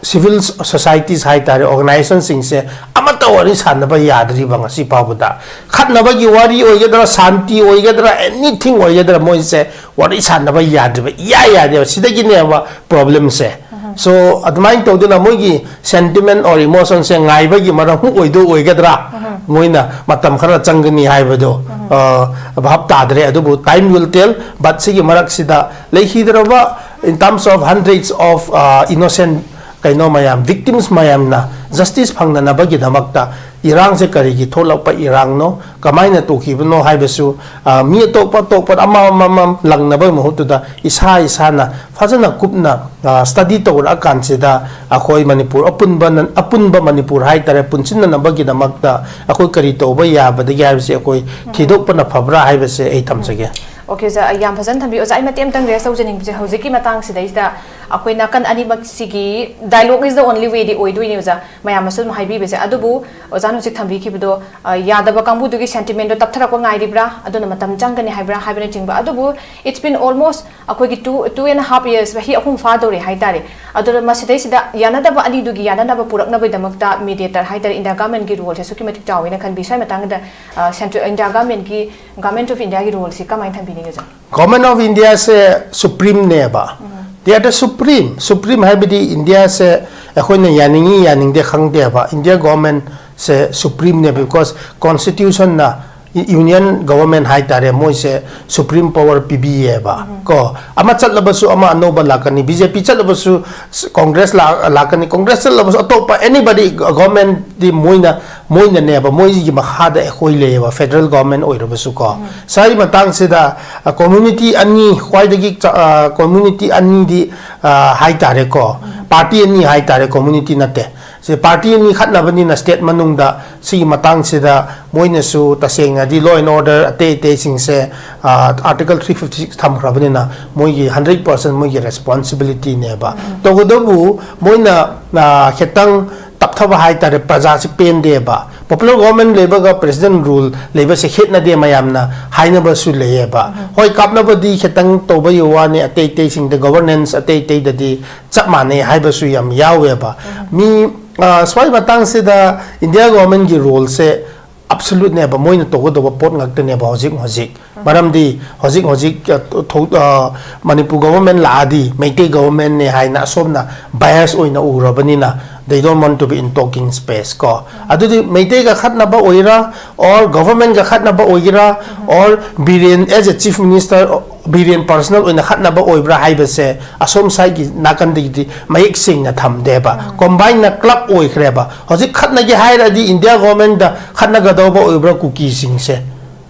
ꯁꯤꯚꯤꯜ ꯁꯣꯁꯥꯏꯇꯤꯁ ꯍꯥꯏꯇꯥꯔꯦ, ꯑꯣꯔꯒꯅꯥꯏꯖꯦꯁꯟꯁꯤꯡꯁꯦ ꯑꯃꯠꯇ ꯋꯥꯔꯤ ꯁꯥꯟꯅꯕ ꯌꯥꯗ꯭ꯔꯤꯕ ꯉꯁꯤ ꯐꯥꯎꯕꯗ꯫ ꯈꯠꯅꯕꯒꯤ ꯋꯥꯔꯤ ꯑꯣꯏꯒꯗ꯭ꯔꯥ, ꯁꯥꯟꯇꯤ ꯑꯣꯏꯒꯗ꯭ꯔꯥ, ꯑꯦꯅꯤꯊꯤꯡ ꯑꯣꯏꯒꯗ꯭ꯔꯥ, ꯃꯣꯏꯁꯦ ꯋꯥꯔꯤ ꯁꯥꯟꯅꯕ ꯌꯥꯗ꯭ꯔꯤꯕ, ꯏꯌꯥ ꯌꯥꯗꯦꯕ꯫ ꯁꯤꯗꯒꯤꯅꯦꯕ ꯄ꯭ꯔꯣꯕ꯭ꯂꯦꯝꯁꯦ꯫ ꯁꯣ ꯑꯗꯨꯃꯥꯏꯅ ꯇꯧꯗꯅ ꯃꯣꯏꯒꯤ ꯁꯦꯟꯇꯤꯃꯦꯟ ꯑꯣꯔ ꯏꯃꯣꯁꯟꯁꯦ ꯉꯥꯏꯕꯒꯤ ꯃꯔꯝ ꯑꯣꯏꯗꯣꯏ ꯑꯣꯏꯒꯗ꯭ꯔꯥ? ꯃꯣꯏꯅ ꯃꯇꯝ ꯈꯔ ꯆꯪꯒꯅꯤ ꯍꯥꯏꯕꯗꯣ ꯑ, ꯚꯥꯞ ꯇꯥꯗ꯭ꯔꯦ꯫ ꯑꯗꯨꯕꯨ time will tell, but ꯁꯤꯒꯤ ꯃꯔꯛꯁꯤꯗ ꯂꯩꯈꯤꯗ꯭ꯔꯕ in terms of hundreds of, uh, innocent ꯀꯩꯅꯣ ꯃꯌꯥꯝ, ꯚꯤꯛꯇꯤꯝꯁ ꯃꯌꯥꯝꯅ ꯖꯁꯇꯤꯁ ꯐꯪꯅꯅꯕꯒꯤꯗꯃꯛꯇ ꯏꯔꯥꯡꯁꯦ ꯀꯔꯤꯒꯤ ꯊꯣꯛꯂꯛꯄ ꯏꯔꯥꯡꯅꯣ, ꯀꯃꯥꯏꯅ ꯇꯧꯈꯤꯕꯅꯣ ꯍꯥꯏꯕꯁꯨ, ꯑ, ꯃꯤ ꯑꯇꯣꯞꯄ ꯑꯇꯣꯞꯄ ꯑꯃ ꯑꯃꯃꯝ ꯂꯪꯅꯕꯒꯤ ꯃꯍꯨꯠꯇꯨꯗ ꯏꯁꯥ ꯏꯁꯥꯅ ꯐꯖꯅ ꯀꯨꯞꯅ, ꯑ, ꯁ꯭ꯇꯗꯤ ꯇꯧꯔꯛꯑꯀꯥꯟꯁꯤꯗ ꯑꯩꯈꯣꯏ ꯃꯅꯤꯄꯨꯔ ꯑꯄꯨꯟꯕ, ꯑꯄꯨꯟꯕ ꯃꯅꯤꯄꯨꯔ ꯍꯥꯏꯇꯥꯔꯦ, ꯄꯨꯟꯁꯤꯟꯅꯅꯕꯒꯤꯗꯃꯛꯇ ꯑꯩꯈꯣꯏ ꯀꯔꯤ ꯇꯧꯕ ꯌꯥꯕꯗꯒꯦ ꯍꯥꯏꯕꯁꯦ ꯑꯩꯈꯣꯏ ꯊꯤꯗꯣꯛꯄꯅ ꯐꯕ꯭ꯔꯥ ꯍꯥꯏꯕꯁꯦ ꯑꯩ ꯊꯝꯖꯒꯦ꯫ ꯑꯣꯀꯦ, ꯑꯣꯖꯥ, ꯌꯥꯝ ꯐꯖꯅ ꯊꯝꯕꯤꯌꯨ꯫ ꯑꯣꯖꯥ, ꯑꯩ ꯃꯇꯦꯛ ꯑꯃꯇꯪ ꯔꯦꯁ ꯇꯧꯖꯅꯤꯡꯕꯁꯦ, ꯍꯧꯖꯤꯛꯀꯤ ꯃꯇꯥꯡꯁꯤꯗꯩꯁꯤꯗ ꯑꯩꯈꯣꯏ ꯅꯥꯀꯟ ꯑꯅꯤꯃꯛꯁꯤꯒꯤ dialogue is the only way ꯗꯤ ꯑꯣꯏꯗꯣꯏꯅꯦ ꯑꯣꯖꯥ, ꯃꯌꯥꯝꯅꯁꯨ ꯑꯗꯨꯝ ꯍꯥꯏꯕꯤꯕꯁꯦ꯫ ꯑꯗꯨꯕꯨ ꯑꯣꯖꯥꯅ ꯍꯧꯖꯤꯛ ꯊꯝꯕꯤꯈꯤꯕꯗꯣ, ꯑ, ꯌꯥꯗꯕ ꯀꯥꯡꯕꯨꯗꯨꯒꯤ ꯁꯦꯟꯇꯤꯃꯦꯟꯗꯣ ꯇꯞꯊꯔꯛꯄ ꯉꯥꯏꯔꯤꯕ꯭ꯔꯥ, ꯑꯗꯨꯅ ꯃꯇꯝ ꯆꯪꯒꯅꯤ ꯍꯥꯏꯕ꯭ꯔꯥ ꯍꯥꯏꯕꯅꯆꯤꯡꯕ꯫ ꯑꯗꯨꯕꯨ it's been almost ꯑꯩꯈꯣꯏꯒꯤ two, two and half years, ꯆꯍꯤ ꯑꯍꯨꯝ ꯐꯥꯗꯧꯔꯦ ꯍꯥꯏꯇꯥꯔꯦ꯫ ꯑꯗꯨꯅ ꯃꯁꯤꯗꯩꯁꯤꯗ ꯌꯥꯅꯗꯕ ꯑꯅꯤꯗꯨꯒꯤ ꯌꯥꯅꯅꯕ ꯄꯨꯔꯛꯅꯕꯒꯤꯗꯃꯛꯇ mediator ꯍꯥꯏꯇꯥꯔꯦ, ꯏꯟꯗꯤꯌꯥ ꯒꯚꯔꯟꯃꯦꯟꯠꯀꯤ ꯔꯣꯜꯁꯦ ꯑꯁꯨꯛꯀꯤ ꯃꯇꯤꯛ ꯆꯥꯎꯋꯦꯅ ꯈꯟꯕꯤ꯫ ꯁ꯭ꯋꯥꯏ ꯃꯇꯥꯡꯗ, ꯑ, ꯁꯦꯟꯇ꯭ꯔꯦꯜ, ꯏꯟꯗꯤꯌꯥ ꯒꯚꯔꯟꯃꯦꯟꯠꯀꯤ, Government of India ꯒꯤ ꯔꯣꯜꯁꯤ ꯀꯃꯥꯏꯅ ꯊꯝꯕꯤꯅꯤꯡꯉꯤ, ꯑꯣꯖꯥ? Government of India ꯁꯦ ꯁꯨꯄ꯭ꯔꯤꯝꯅꯦꯕ꯫ They are the supreme. Supreme ꯍꯥꯏꯕꯗꯤ ꯏꯟꯗꯤꯌꯥꯁꯦ ꯑꯩꯈꯣꯏꯅ ꯌꯥꯅꯤꯡꯉꯤ ꯌꯥꯅꯤꯡꯗꯦ ꯈꯪꯗꯦꯕ꯫ ꯏꯟꯗꯤꯌꯥ ꯒꯣꯚꯔꯟꯃꯦꯟꯠꯁꯦ ꯁꯨꯄ꯭ꯔꯤꯝꯅꯦ, because ꯀꯣꯟꯁꯇꯤꯇ꯭ꯌꯨꯁꯟꯅ, ꯌꯨꯅꯤꯌꯟ ꯒꯣꯚꯔꯟꯃꯦꯟꯠ ꯍꯥꯏꯇꯥꯔꯦ, ꯃꯣꯏꯁꯦ ꯁꯨꯄ꯭ꯔꯤꯝ ꯄꯋꯥꯔ ꯄꯤꯕꯤꯌꯦꯕ꯫ ꯀꯣ, ꯑꯃ ꯆꯠꯂꯕꯁꯨ ꯑꯃ ꯑꯅꯧꯕ ꯂꯥꯛꯀꯅꯤ, ꯕꯤ ꯖꯦ ꯄꯤ ꯆꯠꯂꯕꯁꯨ ꯀꯣꯡꯒ꯭ꯔꯦꯁ ꯂꯥꯛ-, ꯂꯥꯛꯀꯅꯤ, ꯀꯣꯡꯒ꯭ꯔꯦꯁ ꯆꯠꯂꯕꯁꯨ ꯑꯇꯣꯞꯄ anybody, ꯒꯣꯚꯔꯟꯃꯦꯟꯠꯇꯤ ꯃꯣꯏꯅ, ꯃꯣꯏꯅꯅꯦꯕ, ꯃꯣꯏꯒꯤ ꯃꯈꯥꯗ ꯑꯩꯈꯣꯏ ꯂꯩꯌꯦꯕ, ꯐꯦꯗꯔꯦꯜ ꯒꯣꯚꯔꯟꯃꯦꯟꯠ ꯑꯣꯏꯔꯕꯁꯨ ꯀꯣ꯫ ꯁ꯭ꯋꯥꯏ ꯃꯇꯥꯡꯁꯤꯗ, ꯑ, ꯀꯝꯃ꯭ꯌꯨꯅꯤꯇꯤ ꯑꯅꯤ, ꯈ꯭ꯋꯥꯏꯗꯒꯤ ꯆ-, ꯑ, ꯀꯝꯃ꯭ꯌꯨꯅꯤꯇꯤ ꯑꯅꯤꯗꯤ, ꯑ, ꯍꯥꯏꯇꯥꯔꯦꯀꯣ, ꯄꯥꯔꯇꯤ ꯑꯅꯤ ꯍꯥꯏꯇꯥꯔꯦ, ꯀꯝꯃ꯭ꯌꯨꯅꯤꯇꯤ ꯅꯠꯇꯦ꯫ ꯁꯤ ꯄꯥꯔꯇꯤ ꯑꯅꯤ ꯈꯠꯅꯕꯅꯤꯅ ꯁ꯭ꯇꯦꯠ ꯃꯅꯨꯡꯗ, ꯁꯤꯒꯤ ꯃꯇꯥꯡꯁꯤꯗ ꯃꯣꯏꯅꯁꯨ ꯇꯁꯦꯡꯅꯗꯤ law and order ꯑꯇꯩ ꯑꯇꯩꯁꯤꯡꯁꯦ, ꯑꯥ, Article three fifty six ꯊꯝꯈ꯭ꯔꯕꯅꯤꯅ ꯃꯣꯏꯒꯤ hundred percent ꯃꯣꯏꯒꯤ ꯔꯦꯁꯄꯣꯟꯁꯤꯕꯤꯂꯤꯇꯤꯅꯦꯕ꯫ ꯇꯧꯕꯇꯕꯨ ꯃꯣꯏꯅ, ꯑꯥ, ꯈꯤꯇꯪ ꯇꯞꯊꯕ ꯍꯥꯏꯇꯥꯔꯦ, ꯄ꯭ꯔꯖꯥꯁꯤ ꯄꯦꯟꯗꯦꯕ꯫ Popular government ꯂꯩꯕꯒ president rule ꯂꯩꯕꯁꯦ ꯈꯦꯠꯅꯗꯦ ꯃꯌꯥꯝꯅ ꯍꯥꯏꯅꯕꯁꯨ ꯂꯩꯌꯦꯕ꯫ ꯍꯣꯏ, ꯀꯥꯞꯅꯕꯗꯤ ꯈꯤꯇꯪ ꯇꯧꯕꯒꯤ ꯋꯥꯅꯤ, ꯑꯇꯩ ꯑꯇꯩꯁꯤꯡꯗ, governance ꯑꯇꯩ ꯑꯇꯩꯗꯗꯤ ꯆꯞ ꯃꯥꯟꯅꯩ ꯍꯥꯏꯕꯁꯨ ꯌꯥꯝ ꯌꯥꯎꯋꯦꯕ꯫ ꯃꯤ, ꯑ, ꯁ꯭ꯋꯥꯏ ꯃꯇꯥꯡꯁꯤꯗ ꯏꯟꯗꯤꯌꯥ ꯒꯣꯚꯔꯟꯃꯦꯟꯠꯀꯤ ꯔꯣꯜꯁꯦ ꯑꯦꯕꯁꯣꯂꯨꯠꯅꯦꯕ, ꯃꯣꯏꯅ ꯇꯧꯒꯗꯧꯕ ꯄꯣꯠ ꯉꯥꯛꯇꯅꯦꯕ ꯍꯧꯖꯤꯛ ꯍꯧꯖꯤꯛ꯫ ꯃꯔꯝꯗꯤ ꯍꯧꯖꯤꯛ ꯍꯧꯖꯤꯛ, ꯑ, ꯊꯧ-, ꯑ, ꯃꯅꯤꯄꯨꯔ ꯒꯣꯚꯔꯟꯃꯦꯟꯠ ꯂꯥꯛꯑꯗꯤ ꯃꯩꯇꯩ ꯒꯣꯚꯔꯟꯃꯦꯟꯠꯅꯦ ꯍꯥꯏꯅ ꯑꯁꯣꯝꯅ bias ꯑꯣꯏꯅ ꯎꯔꯕꯅꯤꯅ, they don't want to be in talking space ꯀꯣ꯫ ꯑꯗꯨꯗꯤ ꯃꯩꯇꯩꯒ ꯈꯠꯅꯕ ꯑꯣꯏꯒꯦꯔꯥ, or ꯒꯣꯚꯔꯟꯃꯦꯟꯠꯀ ꯈꯠꯅꯕ ꯑꯣꯏꯒꯦꯔꯥ, or Biren as a chief minister, Biren personal ꯑꯣꯏꯅ ꯈꯠꯅꯕ ꯑꯣꯏꯕ꯭ꯔꯥ ꯍꯥꯏꯕꯁꯦ ꯑꯁꯣꯝ ꯁꯥꯏꯠꯀꯤ ꯅꯥꯀꯟꯗꯒꯤꯗꯤ ꯃꯌꯦꯛ ꯁꯦꯡꯅ ꯊꯝꯗꯦꯕ꯫ ꯀꯝꯕꯥꯏꯟꯅ ꯀ꯭ꯂꯕ ꯑꯣꯏꯈ꯭ꯔꯦꯕ꯫ ꯍꯧꯖꯤꯛ ꯈꯠꯅꯒꯦ ꯍꯥꯏꯔꯗꯤ ꯏꯟꯗꯤꯌꯥ ꯒꯣꯚꯔꯟꯃꯦꯟꯠꯇ ꯈꯠꯅꯒꯗꯧꯕ ꯑꯣꯏꯕ꯭ꯔꯥ ꯀꯨꯀꯤꯁꯤꯡꯁꯦ?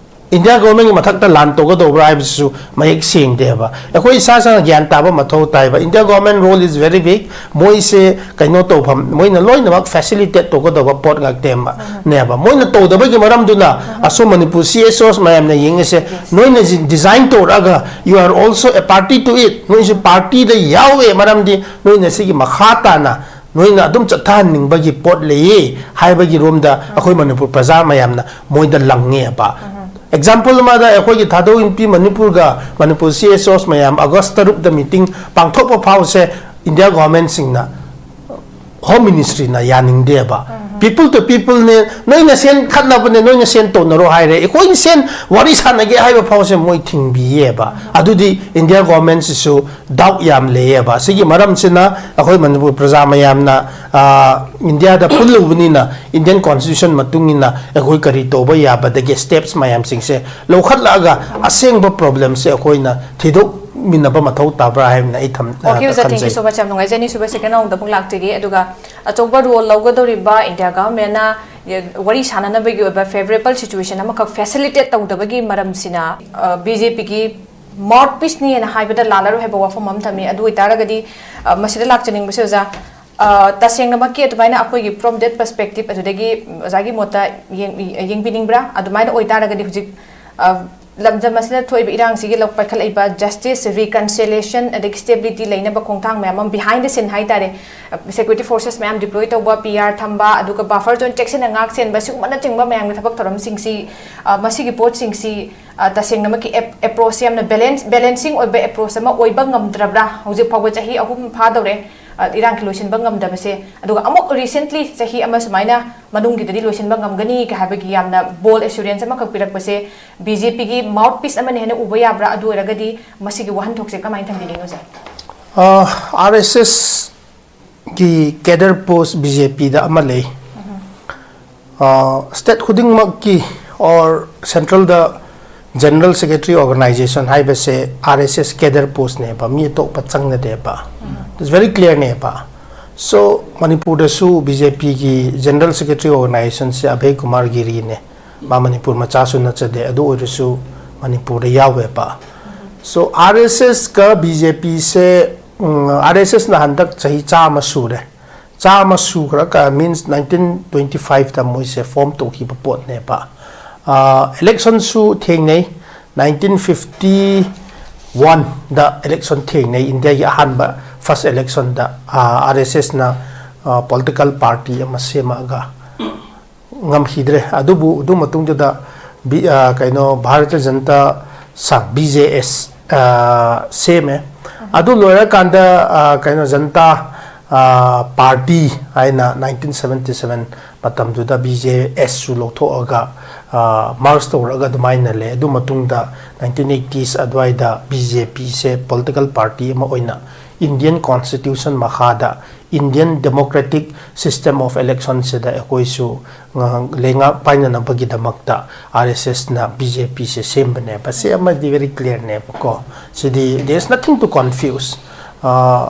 ꯏꯟꯗꯤꯌꯥ ꯒꯣꯚꯔꯟꯃꯦꯟꯠꯀꯤ ꯃꯊꯛꯇ ꯂꯥꯟ ꯇꯧꯒꯗꯧꯕ꯭ꯔꯥ ꯍꯥꯏꯕꯁꯤꯁꯨ ꯃꯌꯦꯛ ꯁꯦꯡꯗꯦꯕ꯫ ꯑꯩꯈꯣꯏ ꯏꯁꯥ ꯏꯁꯥꯅ ꯒ꯭ꯌꯥꯟ ꯇꯥꯕ ꯃꯊꯧ ꯇꯥꯏꯕ꯫ India government role is very big꯫ ꯃꯣꯏꯁꯦ ꯀꯩꯅꯣ ꯇꯧꯐꯝ, ꯃꯣꯏꯅ ꯂꯣꯏꯅꯃꯛ facilitate ꯇꯧꯒꯗꯧꯕ ꯄꯣꯠ ꯉꯥꯛꯇꯅꯦꯕ꯫ ꯃꯣꯏꯅ ꯇꯧꯗꯕꯒꯤ ꯃꯔꯝꯗꯨꯅ ꯑꯁꯣꯝ ꯃꯅꯤꯄꯨꯔ C S Os ꯃꯌꯥꯝꯅ ꯌꯦꯡꯉꯤꯁꯦ, ꯅꯣꯏꯅ design ꯇꯧꯔꯛꯑꯒ, you are also a party to it꯫ ꯅꯣꯏꯁꯨ ꯄꯥꯔꯇꯤꯗ ꯌꯥꯎꯋꯦ, ꯃꯔꯝꯗꯤ ꯅꯣꯏꯅ ꯁꯤꯒꯤ ꯃꯈꯥ ꯇꯥꯅ ꯅꯣꯏꯅ ꯑꯗꯨꯝ ꯆꯠꯊꯍꯟꯅꯤꯡꯕꯒꯤ ꯄꯣꯠ ꯂꯩꯌꯦ ꯍꯥꯏꯕꯒꯤ ꯔꯣꯝꯗ ꯑꯩꯈꯣꯏ ꯃꯅꯤꯄꯨꯔ ꯄ꯭ꯔꯖꯥ ꯃꯌꯥꯝꯅ ꯃꯣꯏꯗ ꯂꯪꯉꯦꯕ꯫ Example ꯑꯃꯗ, ꯑꯩꯈꯣꯏꯒꯤ ꯊꯥꯗꯧ ꯏꯝꯄꯤ ꯃꯅꯤꯄꯨꯔꯒ ꯃꯅꯤꯄꯨꯔ C S Os ꯃꯌꯥꯝ August ꯇꯔꯨꯛꯇ meeting ꯄꯥꯡꯊꯣꯛꯄ ꯐꯥꯎꯁꯦ ꯏꯟꯗꯤꯌꯥ ꯒꯣꯚꯔꯟꯃꯦꯟꯠꯁꯤꯡꯅ, ꯍꯣꯝ ꯃꯤꯅꯤꯁꯇ꯭ꯔꯤꯅ ꯌꯥꯅꯤꯡꯗꯦꯕ꯫ People to people ꯅꯦ, ꯅꯣꯏ ꯅꯁꯦꯟ ꯈꯠꯅꯕꯅꯦ, ꯅꯣꯏ ꯅꯁꯦꯟ ꯇꯧꯅꯔꯣ ꯍꯥꯏꯔꯦ, ꯑꯩꯈꯣꯏ ꯅꯁꯦꯟ ꯋꯥꯔꯤ ꯁꯥꯟꯅꯒꯦ ꯍꯥꯏꯕ ꯐꯥꯎꯁꯦ ꯃꯣꯏ ꯊꯤꯡꯕꯤꯌꯦꯕ꯫ ꯑꯗꯨꯗꯤ ꯏꯟꯗꯤꯌꯥ ꯒꯣꯚꯔꯟꯃꯦꯟꯠꯁꯤꯁꯨ doubt ꯌꯥꯝ ꯂꯩꯌꯦꯕ꯫ ꯁꯤꯒꯤ ꯃꯔꯝꯁꯤꯅ ꯑꯩꯈꯣꯏ ꯃꯅꯤꯄꯨꯔ ꯄ꯭ꯔꯖꯥ ꯃꯌꯥꯝꯅ, ꯑ, ꯏꯟꯗꯤꯌꯥꯗ ꯄꯨꯜꯂꯨꯕꯅꯤꯅ, Indian Constitution ꯃꯇꯨꯡ ꯏꯟꯅ ꯑꯩꯈꯣꯏ ꯀꯔꯤ ꯇꯧꯕ ꯌꯥꯕꯗꯒꯦ steps ꯃꯌꯥꯝꯁꯤꯡꯁꯦ ꯂꯧꯈꯠꯂꯛꯑꯒ ꯑꯁꯦꯡꯕ problemꯁꯦ ꯑꯩꯈꯣꯏꯅ ꯊꯤꯗꯣꯛꯃꯤꯟꯅꯕ ꯃꯊꯧ ꯇꯥꯕ꯭ꯔꯥ ꯍꯥꯏꯅ ꯑꯩ ꯊꯝ-, ꯑ, Okay, ꯑꯣꯖꯥ, thank you ꯈꯟꯖꯩ꯫ So much꯫ ꯌꯥꯝ ꯅꯨꯡꯉꯥꯏꯖꯩ꯫ ꯑꯅꯤꯁꯨꯕ second round ꯑꯃꯨꯛ ꯂꯥꯛꯆꯒꯦ꯫ ꯑꯗꯨꯒ ꯑꯆꯧꯕ role ꯂꯧꯒꯗꯧꯔꯤꯕ ꯏꯟꯗꯤꯌꯥ ꯒꯚꯔꯟꯃꯦꯟꯠꯅ, ꯑꯦ, ꯋꯥꯔꯤ ꯁꯥꯟꯅꯅꯕꯒꯤ ꯑꯣꯏꯕ favourable situation ꯑꯃꯈꯛ facilitate ꯇꯧꯗꯕꯒꯤ ꯃꯔꯝꯁꯤꯅ, ꯑ, B J Pꯒꯤ mouthpieceꯅꯤ ꯍꯥꯏꯅ ꯍꯥꯏꯕꯗ ꯂꯥꯜꯂꯔꯣꯏ ꯍꯥꯏꯕ ꯋꯥꯐꯝ ꯑꯃ ꯊꯝꯃꯤ꯫ ꯑꯗꯨ ꯑꯣꯏꯇꯥꯔꯒꯗꯤ, ꯑ, ꯃꯁꯤꯗ ꯂꯥꯛꯆꯅꯤꯡꯕꯁꯦ ꯑꯣꯖꯥ, ꯑ, ꯇꯁꯦꯡꯅꯃꯛꯀꯤ ꯑꯗꯨꯃꯥꯏꯅ ꯑꯩꯈꯣꯏꯒꯤ from that perspective ꯑꯗꯨꯗꯒꯤ ꯑꯣꯖꯥꯒꯤ ꯃꯣꯠꯇ ꯌꯦꯡ-, ꯌꯦꯡꯕꯤꯅꯤꯡꯕ꯭ꯔꯥ? ꯑꯗꯨꯃꯥꯏꯅ ꯑꯣꯏꯇꯥꯔꯒꯗꯤ ꯍꯧꯖꯤꯛ, ꯑ, ꯂꯝꯗꯝ ꯑꯁꯤꯗ ꯊꯣꯛꯏꯕ ꯏꯔꯥꯡꯁꯤꯒꯤ ꯂꯧ-, ꯄꯥꯏꯈꯠꯂꯛꯏꯕ justice, reconciliation ꯑꯗꯒꯤ stability ꯂꯩꯅꯕ ꯈꯣꯡꯊꯥꯡ ꯃꯌꯥꯝ ꯑꯃ behind the scene ꯍꯥꯏꯇꯥꯔꯦ, ꯑ, security forces ꯃꯌꯥꯝ deploy ꯇꯧꯕ, P R ꯊꯝꯕ, ꯑꯗꯨꯒ buffer zone ꯆꯦꯛꯁꯤꯟꯅ ꯉꯥꯛ ꯁꯦꯟꯕ, ꯁꯤꯒꯨꯝꯕꯅꯆꯤꯡꯕ ꯃꯌꯥꯝꯒꯤ ꯊꯕꯛ ꯊꯧꯔꯝꯁꯤꯡꯁꯤ, ꯑ, ꯃꯁꯤꯒꯤ ꯄꯣꯠꯁꯤꯡꯁꯤ, ꯑ, ꯇꯁꯦꯡꯅꯃꯛꯀꯤ ꯑꯦꯞ-, approach ꯁꯦ ꯌꯥꯝꯅ balance, balancing ꯑꯣꯏꯕ approach ꯑꯃ ꯑꯣꯏꯕ ꯉꯝꯗ꯭ꯔꯕ꯭ꯔꯥ? ꯍꯧꯖꯤꯛ ꯐꯥꯎꯕ ꯆꯍꯤ ꯑꯍꯨꯝ ꯐꯥꯗꯧꯔꯦ, ꯑ, ꯏꯔꯥꯡꯒꯤ ꯂꯣꯏꯁꯤꯟꯕ ꯉꯝꯗꯕꯁꯦ, ꯑꯗꯨꯒ ꯑꯃꯨꯛ recently ꯆꯍꯤ ꯑꯃ ꯁꯨꯃꯥꯏꯅ ꯃꯅꯨꯡꯒꯤꯗꯗꯤ ꯂꯣꯏꯁꯤꯟꯕ ꯉꯝꯒꯅꯤ ꯀ ꯍꯥꯏꯕꯒꯤ ꯌꯥꯝꯅ bold assurance ꯑꯃꯈꯛ ꯄꯤꯔꯛꯄꯁꯦ, B J P ꯒꯤ mouthpiece ꯑꯃꯅ ꯍꯦꯟꯅ ꯎꯕ ꯌꯥꯕ꯭ꯔꯥ? ꯑꯗꯨ ꯑꯣꯏꯔꯒꯗꯤ ꯃꯁꯤꯒꯤ ꯋꯥꯍꯟꯊꯣꯛꯁꯦ ꯀꯃꯥꯏꯅ ꯊꯝꯕꯤꯅꯤꯡꯉꯤ ꯑꯣꯖꯥ? ꯑ, R S S ꯒꯤ cadre post B J P ꯗ ꯑꯃ ꯂꯩ꯫ ꯑ, state ꯈꯨꯗꯤꯡꯃꯛꯀꯤ or central the general secretary organization ꯍꯥꯏꯕꯁꯦ R S S cadre post ꯅꯦꯕ, ꯃꯤ ꯑꯇꯣꯞꯄ ꯆꯪꯅꯗꯦꯕ꯫ It's very clear ꯅꯦꯕ꯫ So ꯃꯅꯤꯄꯨꯔꯗꯁꯨ B J P ꯒꯤ general secretary organization ꯁꯦ ꯑꯚꯌ ꯀꯨꯃꯥꯔ ꯒꯤꯔꯤꯅꯦ꯫ ꯃꯥ ꯃꯅꯤꯄꯨꯔ ꯃꯆꯥꯁꯨ ꯅꯠꯆꯗꯦ, ꯑꯗꯨ ꯑꯣꯏꯔꯁꯨ ꯃꯅꯤꯄꯨꯔꯗ ꯌꯥꯎꯋꯦꯕ꯫ So R S S ꯀ B J P ꯁꯦ, ꯎꯝ, R S S ꯅ ꯍꯟꯗꯛ ꯆꯍꯤ ꯆꯥꯝꯃ ꯁꯨꯔꯦ꯫ ꯆꯥꯝꯃ ꯁꯨꯈ꯭ꯔꯒ means nineteen twenty five ꯇ ꯃꯣꯏꯁꯦ form ꯇꯧꯈꯤꯕ ꯄꯣꯠꯅꯦꯕ꯫ ꯑ, election ꯁꯨ ꯊꯦꯡꯅꯩ꯫ Nineteen fifty one ꯗ election ꯊꯦꯡꯅꯩ, ꯏꯟꯗꯤꯌꯥꯒꯤ ꯑꯍꯥꯟꯕ first election ꯗ, ꯑ, R S S ꯅ, ꯑ, political party ꯑꯃ ꯁꯦꯝꯃꯛꯑꯒ ꯉꯝꯈꯤꯗ꯭ꯔꯦ꯫ ꯑꯗꯨꯕꯨ ꯑꯗꯨ ꯃꯇꯨꯡꯗꯨꯗ ꯕꯤ-, ꯑ, ꯀꯩꯅꯣ, ꯚꯥꯔꯇꯤꯌ ꯖꯅꯇꯥ ꯁꯪ, B J S, ꯑ, ꯁꯦꯝꯃꯦ꯫ ꯑꯗꯨ ꯂꯣꯏꯔꯀꯥꯟꯗ, ꯑ, ꯀꯩꯅꯣ, ꯖꯅꯇꯥ, ꯑ, ꯄꯥꯔꯇꯤ ꯍꯥꯏꯅ nineteen seventy seven ꯃꯇꯝꯗꯨꯗ B J S ꯁꯨ ꯂꯧꯊꯣꯛꯑꯒ, ꯑ, merge ꯇꯧꯔꯒ ꯑꯗꯨꯃꯥꯏꯅ ꯂꯩ꯫ ꯑꯗꯨ ꯃꯇꯨꯡꯗ nineteen eighties ꯑꯗꯨꯋꯥꯏꯗ B J P ꯁꯦ political party ꯑꯃ ꯑꯣꯏꯅ Indian Constitution ꯃꯈꯥꯗ Indian democratic system of election ꯁꯤꯗ ꯑꯩꯈꯣꯏꯁꯨ ꯉꯥ-, ꯂꯩꯉꯥꯛ ꯄꯥꯏꯅꯅꯕꯒꯤꯗꯃꯛꯇ R S S ꯅ B J P ꯁꯦ ꯁꯦꯝꯕꯅꯦꯕ꯫ ꯁꯤ ꯑꯃꯗꯤ very clear ꯅꯦꯕꯀꯣ꯫ CD there is nothing to confuse꯫ ꯑ,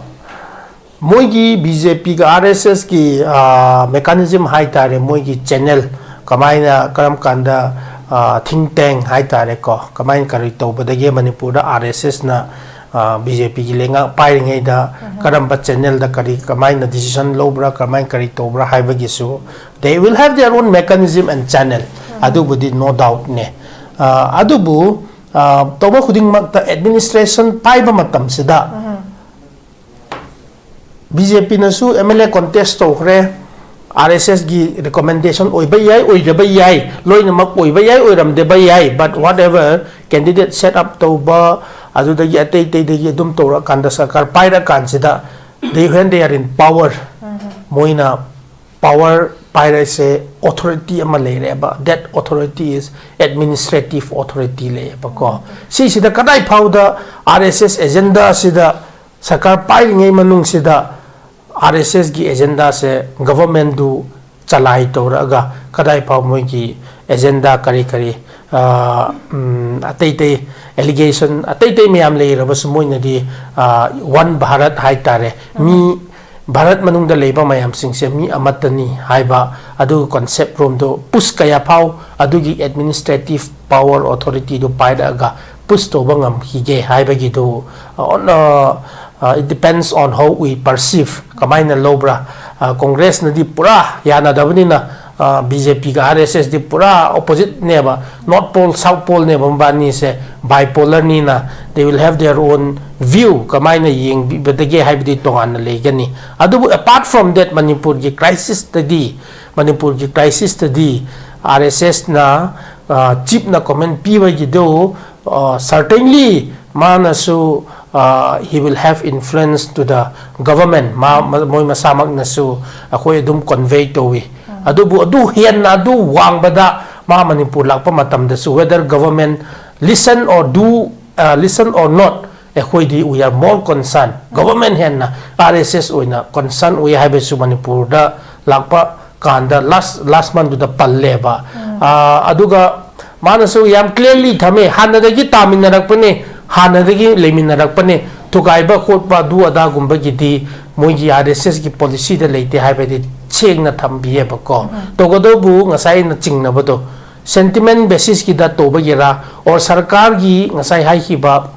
ꯃꯣꯏꯒꯤ B J P ꯒ R S S ꯀꯤ, ꯑ, mechanism ꯍꯥꯏꯇꯥꯔꯦ, ꯃꯣꯏꯒꯤ channel ꯀꯃꯥꯏꯅ, ꯀꯔꯝ ꯀꯥꯟꯗ, ꯑ, think tank ꯍꯥꯏꯇꯥꯔꯦꯀꯣ, ꯀꯃꯥꯏꯅ ꯀꯔꯤ ꯇꯧꯕꯗꯒꯤ ꯃꯅꯤꯄꯨꯔꯗ R S S ꯅ ꯕꯤ ꯖꯦ ꯄꯤꯒꯤ ꯂꯩꯉꯥꯛ ꯄꯥꯏꯔꯤꯉꯩꯗ ꯀꯔꯝꯕ ꯆꯦꯅꯦꯜꯗ ꯀꯔꯤ, ꯀꯃꯥꯏꯅ ꯗꯤꯁꯤꯖꯟ ꯂꯧꯕ꯭ꯔꯥ, ꯀꯃꯥꯏꯅ ꯀꯔꯤ ꯇꯧꯕ꯭ꯔꯥ ꯍꯥꯏꯕꯒꯤꯁꯨ, they will have their own mechanism and channel. ꯑꯗꯨꯕꯨꯗꯤ no doubtꯅꯦ. ꯑꯗꯨꯕꯨ ꯇꯧꯕ ꯈꯨꯗꯤꯡꯃꯛꯇ ꯑꯦꯗꯃꯤꯅꯤꯁꯇ꯭ꯔꯦꯁꯟ ꯄꯥꯏꯕ ꯃꯇꯝꯁꯤꯗ ꯕꯤ ꯖꯦ ꯄꯤꯅꯁꯨ ꯑꯦꯝ ꯑꯦꯜ ꯑꯦ ꯀꯣꯟꯇꯦꯁ ꯇꯧꯈ꯭ꯔꯦ, ꯑꯥꯔ ꯑꯦꯁ ꯑꯦꯁꯒꯤ ꯔꯤꯀꯣꯃꯦꯟꯗꯦꯁꯟ ꯑꯣꯏꯕ ꯌꯥꯏ, ꯑꯣꯏꯗꯕ ꯌꯥꯏ, ꯂꯣꯏꯅꯃꯛ ꯑꯣꯏꯕ ꯌꯥꯏ, ꯑꯣꯏꯔꯝꯗꯕ ꯌꯥꯏ, but whatever, candidate set up ꯇꯧꯕ, ꯑꯗꯨꯗꯒꯤ ꯑꯇꯩ ꯑꯇꯩꯗꯒꯤ ꯑꯗꯨꯝ ꯇꯧꯔꯛꯑꯀꯥꯟꯗ, ꯁꯔꯀꯥꯔ ꯄꯥꯏꯔꯀꯥꯟꯁꯤꯗ, they, when they are in power, ꯃꯣꯏꯅ ꯄꯥꯋꯔ ꯄꯥꯏꯔꯤꯁꯦ ꯑꯣꯊꯣꯔꯤꯇꯤ ꯑꯃ ꯂꯩꯔꯦꯕ, that authority is administrative authority ꯂꯩꯌꯦꯕꯀꯣ. ꯁꯤꯁꯤꯗ ꯀꯗꯥꯏ ꯐꯥꯎꯗ ꯑꯥꯔ ꯑꯦꯁ ꯑꯦꯁ ꯑꯦꯖꯦꯟꯗꯥꯁꯤꯗ, ꯁꯔꯀꯥꯔ ꯄꯥꯏꯔꯤꯉꯩ ꯃꯅꯨꯡꯁꯤꯗ ꯑꯥꯔ ꯑꯦꯁ ꯑꯦꯁꯒꯤ ꯑꯦꯖꯦꯟꯗꯥꯁꯦ ꯒꯚꯔꯟꯃꯦꯟꯗꯨ ꯆꯂꯥꯏ ꯇꯧꯔꯛꯑꯒ, ꯀꯗꯥꯏ ꯐꯥꯎ ꯃꯣꯏꯒꯤ ꯑꯦꯖꯦꯟꯗꯥ ꯀꯔꯤ ꯀꯔꯤ, ꯑ, ꯎꯝ, ꯑꯇꯩ ꯑꯇꯩ ꯑꯦꯂꯤꯒꯦꯁꯟ ꯑꯇꯩ ꯑꯇꯩ ꯃꯌꯥꯝ ꯂꯩꯔꯕꯁꯨ, ꯃꯣꯏꯅꯗꯤ, ꯑ, ꯋꯥꯟ ꯚꯥꯔꯠ ꯍꯥꯏꯇꯥꯔꯦ, ꯃꯤ ꯚꯥꯔꯠ ꯃꯅꯨꯡꯗ ꯂꯩꯕ ꯃꯌꯥꯝꯁꯤꯡꯁꯦ ꯃꯤ ꯑꯃꯠꯇꯅꯤ ꯍꯥꯏꯕ ꯑꯗꯨ ꯀꯟꯁꯦꯞ ꯔꯣꯝꯗꯣ ꯄꯨꯁ ꯀꯌꯥ ꯐꯥꯎ ꯑꯗꯨꯒꯤ ꯑꯦꯗꯃꯤꯅꯤꯁꯇ꯭ꯔꯦꯇꯤꯞ ꯄꯥꯋꯔ ꯑꯣꯊꯣꯔꯤꯇꯤꯗꯨ ꯄꯥꯏꯔꯛꯑꯒ ꯄꯨꯁ ꯇꯧꯕ ꯉꯝꯈꯤꯒꯦ ꯍꯥꯏꯕꯒꯤꯗꯨ, ꯑ, on, ꯑ, ꯑ, it depends on how we perceive, ꯀꯃꯥꯏꯅ ꯂꯧꯕ꯭ꯔꯥ. ꯑ, ꯀꯣꯡꯒ꯭ꯔꯦꯁꯅꯗꯤ ꯄꯨꯔꯥ ꯌꯥꯅꯗꯕꯅꯤꯅ, ꯕꯤ ꯖꯦ ꯄꯤꯒ ꯑꯥꯔ ꯑꯦꯁ ꯑꯦꯁꯗꯤ ꯄꯨꯔꯥ ꯑꯣꯄꯣꯖꯤꯠꯅꯦꯕ, ꯅꯣꯔꯠ ꯄꯣꯜ ꯁꯥꯎꯠ ꯄꯣꯜꯅꯦꯕ, ꯃꯕꯥꯅꯤꯁꯦ ꯕꯥꯏ ꯄꯣꯂꯔꯅꯤꯅ, they will have their own view, ꯀꯃꯥꯏꯅ ꯌꯦꯡꯕꯤꯕꯗꯒꯦ ꯍꯥꯏꯕꯗꯤ ꯇꯣꯉꯥꯟꯅ ꯂꯩꯒꯅꯤ. ꯑꯗꯨꯕꯨ apart from that, ꯃꯅꯤꯄꯨꯔꯒꯤ ꯀ꯭ꯔꯥꯏꯁꯤꯁꯇꯗꯤ, ꯃꯅꯤꯄꯨꯔꯒꯤ ꯀ꯭ꯔꯥꯏꯁꯤꯁꯇꯗꯤ ꯑꯥꯔ ꯑꯦꯁ ꯑꯦꯁꯅ ꯆꯤꯞꯅ ꯀꯣꯃꯦꯟ ꯄꯤꯕꯒꯤꯗꯨ, ꯁꯔꯇꯦꯟꯂꯤ ꯃꯥꯅꯁꯨ, he will have influence to the government, ꯃꯥ, ꯃꯣꯏ ꯃꯁꯥꯃꯛꯅꯁꯨ ꯑꯩꯈꯣꯏ ꯑꯗꯨꯝ ꯀꯟꯚꯦ ꯇꯧꯋꯤ. ꯑꯗꯨꯕꯨ ꯑꯗꯨ ꯍꯦꯟꯅ, ꯑꯗꯨ ꯋꯥꯡꯕꯗ ꯃꯥ ꯃꯅꯤꯄꯨꯔ ꯂꯥꯛꯄ ꯃꯇꯝꯗꯁꯨ, whether government listen or do, listen or not, ꯑꯩꯈꯣꯏꯗꯤ we are more concern, government ꯍꯦꯟꯅ ꯑꯥꯔ ꯑꯦꯁ ꯑꯦꯁ ꯑꯣꯏꯅ ꯀꯟꯁꯔꯟ ꯑꯣꯏ ꯍꯥꯏꯕꯁꯨ ꯃꯅꯤꯄꯨꯔꯗ ꯂꯥꯛꯄ ꯀꯥꯟꯗ ꯂꯥꯁ, ꯂꯥꯁ ꯃꯟꯗꯨꯗ ꯄꯜꯂꯦꯕ. ꯑ, ꯑꯗꯨꯒ ꯃꯥꯅꯁꯨ ꯌꯥꯝ ꯀ꯭ꯂꯤꯌꯔꯂꯤ ꯊꯝꯃꯦ, ꯍꯥꯟꯅꯗꯒꯤ ꯇꯥꯃꯤꯟꯅꯔꯛꯄꯅꯦ, ꯍꯥꯟꯅꯗꯒꯤ ꯂꯩꯃꯤꯟꯅꯔꯛꯄꯅꯦ, ꯊꯨꯒꯥꯏꯕ ꯈꯣꯠꯄ ꯑꯗꯨ ꯑꯗꯥꯒꯨꯝꯕꯒꯤꯗꯤ ꯃꯣꯏꯒꯤ ꯑꯥꯔ ꯑꯦꯁ ꯑꯦꯁꯀꯤ ꯄꯣꯂꯤꯁꯤꯗ ꯂꯩꯇꯦ ꯍꯥꯏꯕꯗꯤ ꯁꯦꯡꯅ ꯊꯝꯕꯤꯌꯦꯕꯀꯣ. ꯇꯧꯒꯗꯧꯕꯨ ꯉꯁꯥꯏ ꯑꯩꯅ ꯆꯤꯡꯅꯕꯗꯣ, ꯁꯦꯟꯇꯤꯃꯦꯟ ꯕꯦꯁꯤꯁꯀꯤꯗ ꯇꯧꯕꯒꯤꯔꯥ, ꯑꯣꯔ ꯁꯔꯀꯥꯔꯒꯤ ꯉꯁꯥꯏ ꯍꯥꯏꯈꯤꯕ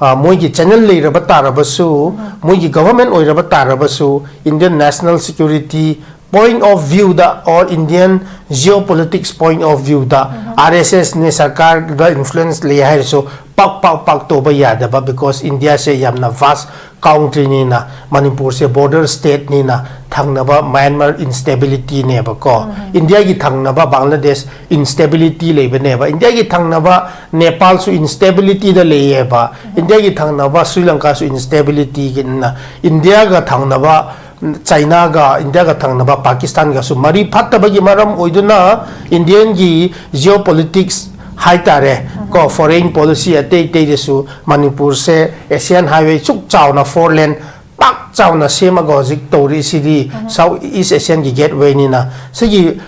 ꯑ, ꯃꯣꯏꯒꯤ ꯆꯦꯅꯦꯜ ꯂꯩꯔꯕ ꯇꯥꯔꯕꯁꯨ, ꯃꯣꯏꯒꯤ ꯒꯚꯔꯟꯃꯦꯟꯠ ꯑꯣꯏꯔꯕ ꯇꯥꯔꯕꯁꯨ, Indian national security point of view ꯗ or Indian geopolitics point of view ꯗ ꯑꯥꯔ ꯑꯦꯁ ꯑꯦꯁ ꯅꯦ ꯁꯔꯀꯥꯔꯗ ꯏꯟꯐ꯭ꯂꯨꯌꯦꯟꯁ ꯂꯩ ꯍꯥꯏꯔꯁꯨ ꯄꯥꯛ ꯄꯥꯛ ꯄꯥꯛ ꯇꯧꯕ ꯌꯥꯗꯕ, because ꯏꯟꯗꯤꯌꯥꯁꯦ ꯌꯥꯝꯅ ꯚꯥꯁ ꯀꯥꯎꯟꯇ꯭ꯔꯤꯅꯤꯅ, ꯃꯅꯤꯄꯨꯔꯁꯦ ꯕꯣꯔꯗꯔ ꯁ꯭ꯇꯦꯠꯅꯤꯅ, ꯊꯪꯅꯕ ꯃ꯭ꯌꯥꯟꯃꯥꯔ ꯏꯟꯁꯇꯦꯕꯤꯂꯤꯇꯤꯅꯦꯕꯀꯣ, ꯏꯟꯗꯤꯌꯥꯒꯤ ꯊꯪꯅꯕ ꯕꯪꯒ꯭ꯂꯥꯗꯦꯁ ꯏꯟꯁꯇꯦꯕꯤꯂꯤꯇꯤ ꯂꯩꯕꯅꯦꯕ, ꯏꯟꯗꯤꯌꯥꯒꯤ ꯊꯪꯅꯕ ꯅꯦꯄꯥꯜꯁꯨ ꯏꯟꯁꯇꯦꯕꯤꯂꯤꯇꯤꯗ ꯂꯩꯌꯦꯕ, ꯏꯟꯗꯤꯌꯥꯒꯤ ꯊꯪꯅꯕ ꯁ꯭ꯔꯤ ꯂꯪꯀꯥꯁꯨ ꯏꯟꯁꯇꯦꯕꯤꯂꯤꯇꯤꯒꯤꯅ, ꯏꯟꯗꯤꯌꯥꯒ ꯊꯪꯅꯕ ꯆꯥꯏꯅꯥꯒ, ꯏꯟꯗꯤꯌꯥꯒ ꯊꯪꯅꯕ ꯄꯥꯀꯤꯁꯇꯥꯟꯒꯁꯨ ꯃꯔꯤ ꯐꯠꯇꯕꯒꯤ ꯃꯔꯝ ꯑꯣꯏꯗꯨꯅ ꯏꯟꯗꯤꯌꯟꯒꯤ ꯖꯤꯑꯣ ꯄꯣꯂꯤꯇꯤꯛꯁ ꯍꯥꯏꯇꯥꯔꯦ ꯀꯣ, ꯐꯣꯔꯦꯟ ꯄꯣꯂꯤꯁꯤ ꯑꯇꯩ ꯑꯇꯩꯗꯁꯨ ꯃꯅꯤꯄꯨꯔꯁꯦ ꯑꯦꯁꯤꯌꯥꯟ ꯍꯥꯏꯋꯦ ꯁꯨꯛ ꯆꯥꯎꯅ ꯐꯣꯔ ꯂꯦꯟ ꯄꯥꯛ ꯆꯥꯎꯅ ꯁꯦꯝꯃꯒ ꯍꯧꯖꯤꯛ ꯇꯧꯔꯤꯁꯤꯗꯤ ꯁꯥꯎꯠ ꯏꯁ ꯑꯦꯁꯤꯌꯥꯟꯒꯤ ꯒꯦꯠꯋꯦꯅꯤꯅ, ꯁꯤꯒꯤ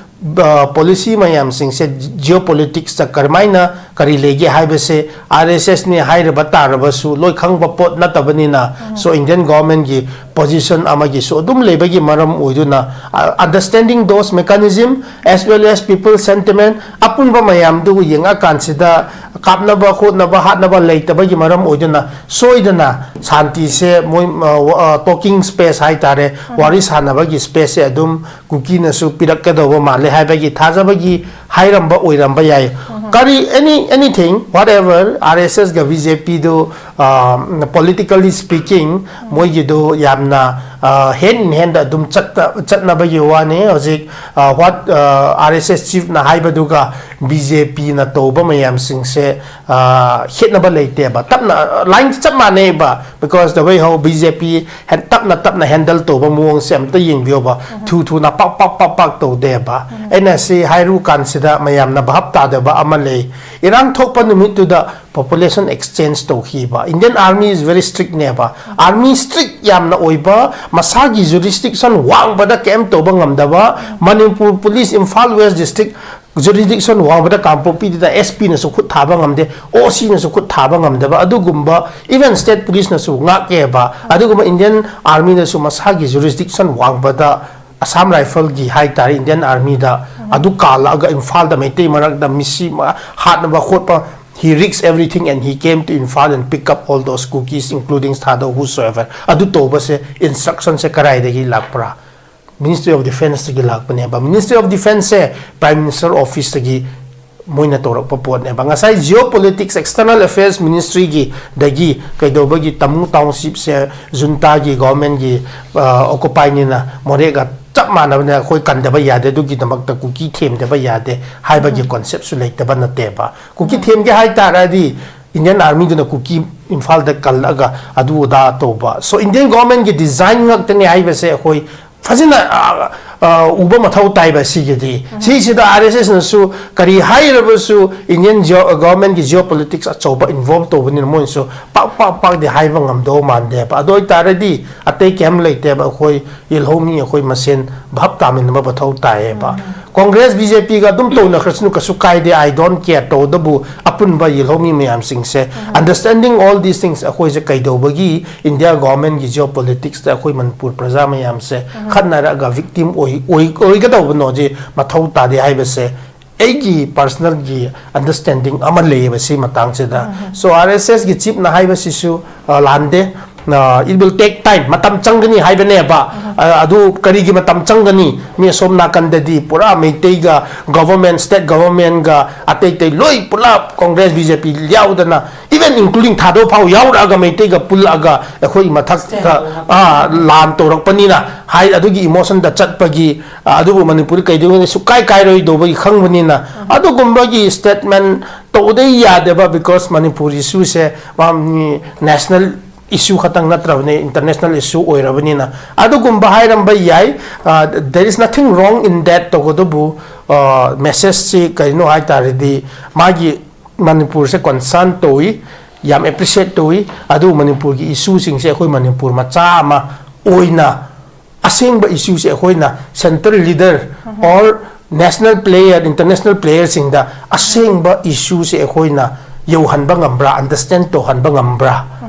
ꯄꯣꯂꯤꯁꯤ ꯃꯌꯥꯝꯁꯤꯡꯁꯦ ꯖꯤꯑꯣ ꯄꯣꯂꯤꯇꯤꯛꯁꯇ ꯀꯔꯝꯍꯥꯏꯅ ꯀꯔꯤ ꯂꯩꯒꯦ ꯍꯥꯏꯕꯁꯦ ꯑꯥꯔ ꯑꯦꯁ ꯑꯦꯁꯅꯦ ꯍꯥꯏꯔꯕ ꯇꯥꯔꯕꯁꯨ ꯂꯣꯏ ꯈꯪꯕ ꯄꯣꯠ ꯅꯠꯇꯕꯅꯤꯅ, ꯁꯣ ꯏꯟꯗꯤꯌꯟ ꯒꯣꯔꯃꯦꯟꯒꯤ ꯄꯣꯖꯤꯁꯟ ꯑꯃꯒꯤꯁꯨ ꯑꯗꯨꯝ ꯂꯩꯕꯒꯤ ꯃꯔꯝ ꯑꯣꯏꯗꯨꯅ, understanding those mechanism as well as people sentiment, ꯑꯄꯨꯟꯕ ꯃꯌꯥꯝꯗꯨ ꯌꯦꯡꯉꯀꯥꯟꯁꯤꯗ ꯀꯥꯞꯅꯕ ꯈꯣꯠꯅꯕ ꯍꯥꯠꯅꯕ ꯂꯩꯇꯕꯒꯤ ꯃꯔꯝ ꯑꯣꯏꯗꯨꯅ ꯁꯣꯏꯗꯅ ꯁꯥꯟꯇꯤꯁꯦ ꯃꯣꯏ ꯇꯣꯀꯤꯡ ꯁ꯭ꯄꯦꯁ ꯍꯥꯏꯇꯥꯔꯦ, ꯋꯥꯔꯤ ꯁꯥꯟꯅꯕꯒꯤ ꯁ꯭ꯄꯦꯁꯁꯦ ꯑꯗꯨꯝ ꯀꯨꯀꯤꯅꯁꯨ ꯄꯤꯔꯛꯀꯗꯧꯕ ꯃꯥꯜꯂꯦ ꯍꯥꯏꯕꯒꯤ ꯊꯥꯖꯕꯒꯤ ꯍꯥꯏꯔꯝꯕ ꯑꯣꯏꯔꯝꯕ ꯌꯥꯏ꯫ ꯀꯔꯤ, any, anything, whatever, ꯑꯥꯔ ꯑꯦꯁ ꯑꯦꯁꯒ ꯕꯤ ꯖꯦ ꯄꯤꯗꯨ, politically speaking, ꯃꯣꯏꯒꯤꯗꯨ ꯌꯥꯝꯅ ꯍꯦꯟ ꯏꯟ ꯍꯦꯟꯗ ꯑꯗꯨꯝ ꯆꯠꯇ-, ꯆꯠꯅꯕꯒꯤ ꯋꯥꯅꯤ꯫ ꯍꯧꯖꯤꯛ ꯋꯥꯠ ꯑꯥꯔ ꯑꯦꯁ ꯑꯦꯁ ꯆꯤꯐꯅ ꯍꯥꯏꯕꯗꯨꯒ ꯕꯤ ꯖꯦ ꯄꯤꯅ ꯇꯧꯕ ꯃꯌꯥꯝꯁꯤꯡꯁꯦ ꯈꯦꯠꯅꯕ ꯂꯩꯇꯦꯕ, ꯇꯞꯅ, ꯂꯥꯏꯟ ꯆꯞ ꯃꯥꯟꯅꯩꯕ, because the way how B J P hand-, ꯇꯞꯅ ꯇꯞꯅ ꯍꯦꯟꯗꯜ ꯇꯧꯕ ꯃꯑꯣꯡꯁꯦ ꯑꯝꯇ ꯌꯦꯡꯕꯤꯌꯣꯕ꯫ ꯊꯨ ꯊꯨꯅ ꯄꯥꯛ ꯄꯥꯛ ꯄꯥꯛ ꯄꯥꯛ ꯇꯧꯗꯦꯕ꯫ ꯑꯩꯅ ꯁꯤ ꯍꯥꯏꯔꯨ ꯀꯥꯟꯁꯤꯗ ꯃꯌꯥꯝꯅ ꯚꯥꯞ ꯇꯥꯗꯕ ꯑꯃ ꯂꯩ꯫ ꯏꯔꯥꯡ ꯊꯣꯛꯄ ꯅꯨꯃꯤꯠꯇꯨꯗ ꯄꯣꯄꯨꯂꯦꯁꯟ ꯑꯦꯛꯁꯆꯦꯟꯖ ꯇꯧꯈꯤꯕ꯫ Indian Army is very strict ꯅꯦꯕ꯫ ꯑꯥꯔꯃꯤ ꯁ꯭ꯇ꯭ꯔꯤꯛ ꯌꯥꯝꯅ ꯑꯣꯏꯕ, ꯃꯁꯥꯒꯤ ꯖꯨꯔꯤꯁꯗꯤꯛꯁꯟ ꯋꯥꯡꯕꯗ ꯀꯩꯝ ꯇꯧꯕ ꯉꯝꯗꯕ, Manipur police Imphal west district jurisdiction ꯋꯥꯡꯕꯗ ꯀꯥꯡꯄꯣꯛꯄꯤꯗꯨꯗ ꯑꯦꯁ ꯄꯤꯅꯁꯨ ꯈꯨꯠ ꯊꯥꯕ ꯉꯝꯗꯦ, ꯑꯣ ꯁꯤꯅꯁꯨ ꯈꯨꯠ ꯊꯥꯕ ꯉꯝꯗꯕ, ꯑꯗꯨꯒꯨꯝꯕ, ꯏꯚꯟ ꯁ꯭ꯇꯦꯠ ꯄꯨꯂꯤꯁꯅꯁꯨ ꯉꯥꯛꯑꯦꯕ꯫ ꯑꯗꯨꯒꯨꯝꯕ ꯏꯟꯗꯤꯌꯟ ꯑꯥꯔꯃꯤꯅꯁꯨ ꯃꯁꯥꯒꯤ ꯖꯨꯔꯤꯁꯗꯤꯛꯁꯟ ꯋꯥꯡꯕꯗ ꯑꯁꯥꯝ ꯔꯥꯏꯐꯜꯒꯤ ꯍꯥꯏꯇꯥꯔꯦ, ꯏꯟꯗꯤꯌꯟ ꯑꯥꯔꯃꯤꯗ ꯑꯗꯨ ꯀꯥꯜꯂꯛꯑꯒ ꯏꯝꯐꯥꯜꯗ ꯃꯩꯇꯩ ꯃꯔꯛꯇ ꯃꯤꯁꯤ ꯃ-, ꯍꯥꯠꯅꯕ ꯈꯣꯠꯄ He risked everything and he came to Imphal and pick up all those Kukis, including Thadou, whosoever. ꯑꯗꯨ ꯇꯧꯕꯁꯦ, instruction ꯁꯦ ꯀꯗꯥꯏꯗꯒꯤ ꯂꯥꯛꯄ꯭ꯔꯥ? Ministry of Defence ꯇꯒꯤ ꯂꯥꯛꯄꯅꯦꯕ꯫ Ministry of Defence say Prime Minister Office ꯇꯒꯤ ꯃꯣꯏꯅ ꯇꯧꯔꯛꯄ ꯄꯣꯠꯅꯦꯕ꯫ ꯉꯁꯥꯏ geopolitics, external affairs ministry ꯒꯤ ꯗꯒꯤ ꯀꯩꯗꯧꯕꯒꯤ ꯇꯃꯨ township ꯁꯦ junta ꯒꯤ, government ꯒꯤ, ꯑ, occupy ꯅꯤꯅ ꯃꯣꯔꯦꯒ ꯆꯞ ꯃꯥꯟꯅꯕꯅ ꯑꯩꯈꯣꯏ ꯀꯟꯗꯕ ꯌꯥꯗꯦ, ꯑꯗꯨꯒꯤꯗꯃꯛꯇ ꯀꯨꯀꯤ ꯊꯦꯝꯗꯕ ꯌꯥꯗꯦ ꯍꯥꯏꯕꯒꯤ concept ꯁꯨ ꯂꯩꯇꯕ ꯅꯠꯇꯦꯕ꯫ ꯀꯨꯀꯤ ꯊꯦꯝꯒꯦ ꯍꯥꯏꯇꯥꯔꯗꯤ Indian Army ꯗꯨꯅ ꯀꯨꯀꯤ ꯏꯝꯐꯥꯜꯗ ꯀꯜꯂꯒ ꯑꯗꯨ ꯑꯗꯥ ꯇꯧꯕ꯫ So Indian government ꯒꯤ design ꯉꯥꯛꯇꯅꯤ ꯍꯥꯏꯕꯁꯦ ꯑꯩꯈꯣꯏ ꯐꯖꯅ, ꯑ, ꯑ, ꯎꯕ ꯃꯊꯧ ꯇꯥꯏꯕ ꯁꯤꯒꯤꯗꯤ꯫ ꯁꯤꯁꯤꯗ R S S ꯅꯁꯨ ꯀꯔꯤ ꯍꯥꯏꯔꯕꯁꯨ Indian geo-, government ꯒꯤ geopolitics ꯑꯆꯧꯕ involve ꯇꯧꯕꯅꯤꯅ ꯃꯣꯏꯅꯁꯨ ꯄꯥꯛ, ꯄꯥꯛ, ꯄꯥꯛꯗꯤ ꯍꯥꯏꯕ ꯉꯝꯗꯧ ꯃꯥꯟꯗꯦꯕ꯫ ꯑꯗꯨ ꯑꯣꯏꯇꯥꯔꯗꯤ ꯑꯇꯩ ꯀꯩꯝ ꯂꯩꯇꯦꯕ꯫ ꯑꯩꯈꯣꯏ ꯌꯦꯜꯍꯧꯃꯤ ꯑꯩꯈꯣꯏ ꯃꯁꯦꯟ ꯚꯥꯞ ꯇꯥꯃꯤꯟꯅꯕ ꯃꯊꯧ ꯇꯥꯏꯌꯦꯕ꯫ Congress B J P ꯒ ꯑꯗꯨꯝ ꯇꯧꯅꯈ꯭ꯔꯁꯅꯨ, ꯀꯩꯁꯨ ꯀꯥꯏꯗꯦ, I don't care꯫ ꯇꯧꯕꯇꯕꯨ ꯑꯄꯨꯟꯕ ꯌꯦꯜꯍꯧꯃꯤ ꯃꯌꯥꯝꯁꯤꯡꯁꯦ, understanding all these things, ꯑꯩꯈꯣꯏꯁꯦ ꯀꯩꯗꯧꯕꯒꯤ India government ꯒꯤ geopolitics ꯇ ꯑꯩꯈꯣꯏ ꯃꯅꯤꯄꯨꯔ ꯄ꯭ꯔꯖꯥ ꯃꯌꯥꯝꯁꯦ ꯈꯠꯅꯔꯒ victim ꯑꯣꯏ-, ꯑꯣꯏ-, ꯑꯣꯏꯒꯗꯧꯕꯅꯣ ꯁꯤ ꯃꯊꯧ ꯇꯥꯗꯦ ꯍꯥꯏꯕꯁꯦ ꯑꯩꯒꯤ personal ꯒꯤ understanding ꯑꯃ ꯂꯩꯌꯦꯕ ꯁꯤ ꯃꯇꯥꯡꯁꯤꯗ꯫ So R S S ꯒꯤ chief ꯅ ꯍꯥꯏꯕꯁꯤꯁꯨ, ꯑ, ꯂꯥꯟꯗꯦ꯫ ꯑ, it will take time, ꯃꯇꯝ ꯆꯪꯒꯅꯤ ꯍꯥꯏꯕꯅꯦꯕ꯫ ꯑ, ꯑꯗꯨ ꯀꯔꯤꯒꯤ ꯃꯇꯝ ꯆꯪꯒꯅꯤ? ꯃꯤ ꯑꯁꯣꯝ ꯅꯥꯀꯟꯗꯗꯤ ꯄꯨꯔꯥ ꯃꯩꯇꯩꯒ government, state government ꯒ ꯑꯇꯩ ꯑꯇꯩ ꯂꯣꯏ ꯄꯨꯂꯞ Congress B J P ꯌꯥꯎꯗꯅ, even including ꯊꯥꯗꯧ ꯐꯥꯎ ꯌꯥꯎꯔꯛꯑꯒ ꯃꯩꯇꯩꯒ ꯄꯨꯜꯂꯛꯑꯒ ꯑꯩꯈꯣꯏꯒꯤ ꯃꯊꯛꯇ, ꯑ, ꯂꯥꯟ ꯇꯧꯔꯛꯄꯅꯤꯅ ꯍꯥꯏ, ꯑꯗꯨꯒꯤ emotion ꯗ ꯆꯠꯄꯒꯤ, ꯑ, ꯑꯗꯨꯕꯨ ꯃꯅꯤꯄꯨꯔꯗ ꯀꯩꯗꯧꯅꯤ, ꯁꯨꯛꯀꯥꯏ ꯀꯥꯏꯔꯣꯏꯗꯧꯕꯒꯤ ꯈꯪꯕꯅꯤꯅ, ꯑꯗꯨꯒꯨꯝꯕꯒꯤ statement ꯇꯧꯗ ꯌꯥꯗꯦꯕ, because ꯃꯅꯤꯄꯨꯔ issue ꯁꯦ, ꯃꯥ, ꯃꯤ national issue ꯈꯛꯇꯪ ꯅꯠꯇ꯭ꯔꯕꯅꯤ, international issue ꯑꯣꯏꯔꯕꯅꯤꯅ꯫ ꯑꯗꯨꯒꯨꯝꯕ ꯍꯥꯏꯔꯝꯕ ꯌꯥꯏ, ꯑ, there is nothing wrong in that꯫ ꯇꯧꯕꯇꯕꯨ, ꯑ, message ꯁꯤ ꯀꯔꯤꯅꯣ ꯍꯥꯏ ꯇꯥꯔꯗꯤ, ꯃꯥꯒꯤ ꯃꯅꯤꯄꯨꯔꯁꯦ concern ꯇꯧꯏ, ꯌꯥꯝ appreciate ꯇꯧꯏ, ꯑꯗꯨꯕꯨ ꯃꯅꯤꯄꯨꯔꯒꯤ issue ꯁꯤꯡꯁꯦ ꯑꯩꯈꯣꯏ ꯃꯅꯤꯄꯨꯔ ꯃꯆꯥ ꯑꯃ ꯑꯣꯏꯅ ꯑꯁꯦꯡꯕ issue ꯁꯦ ꯑꯩꯈꯣꯏꯅ central leader or national player, international player ꯁꯤꯡꯗ ꯑꯁꯦꯡꯕ issue ꯁꯦ ꯑꯩꯈꯣꯏꯅ ꯌꯧꯍꯟꯕ ꯉꯝꯕ꯭ꯔꯥ, understand ꯇꯧꯍꯟꯕ ꯉꯝꯕ꯭ꯔꯥ?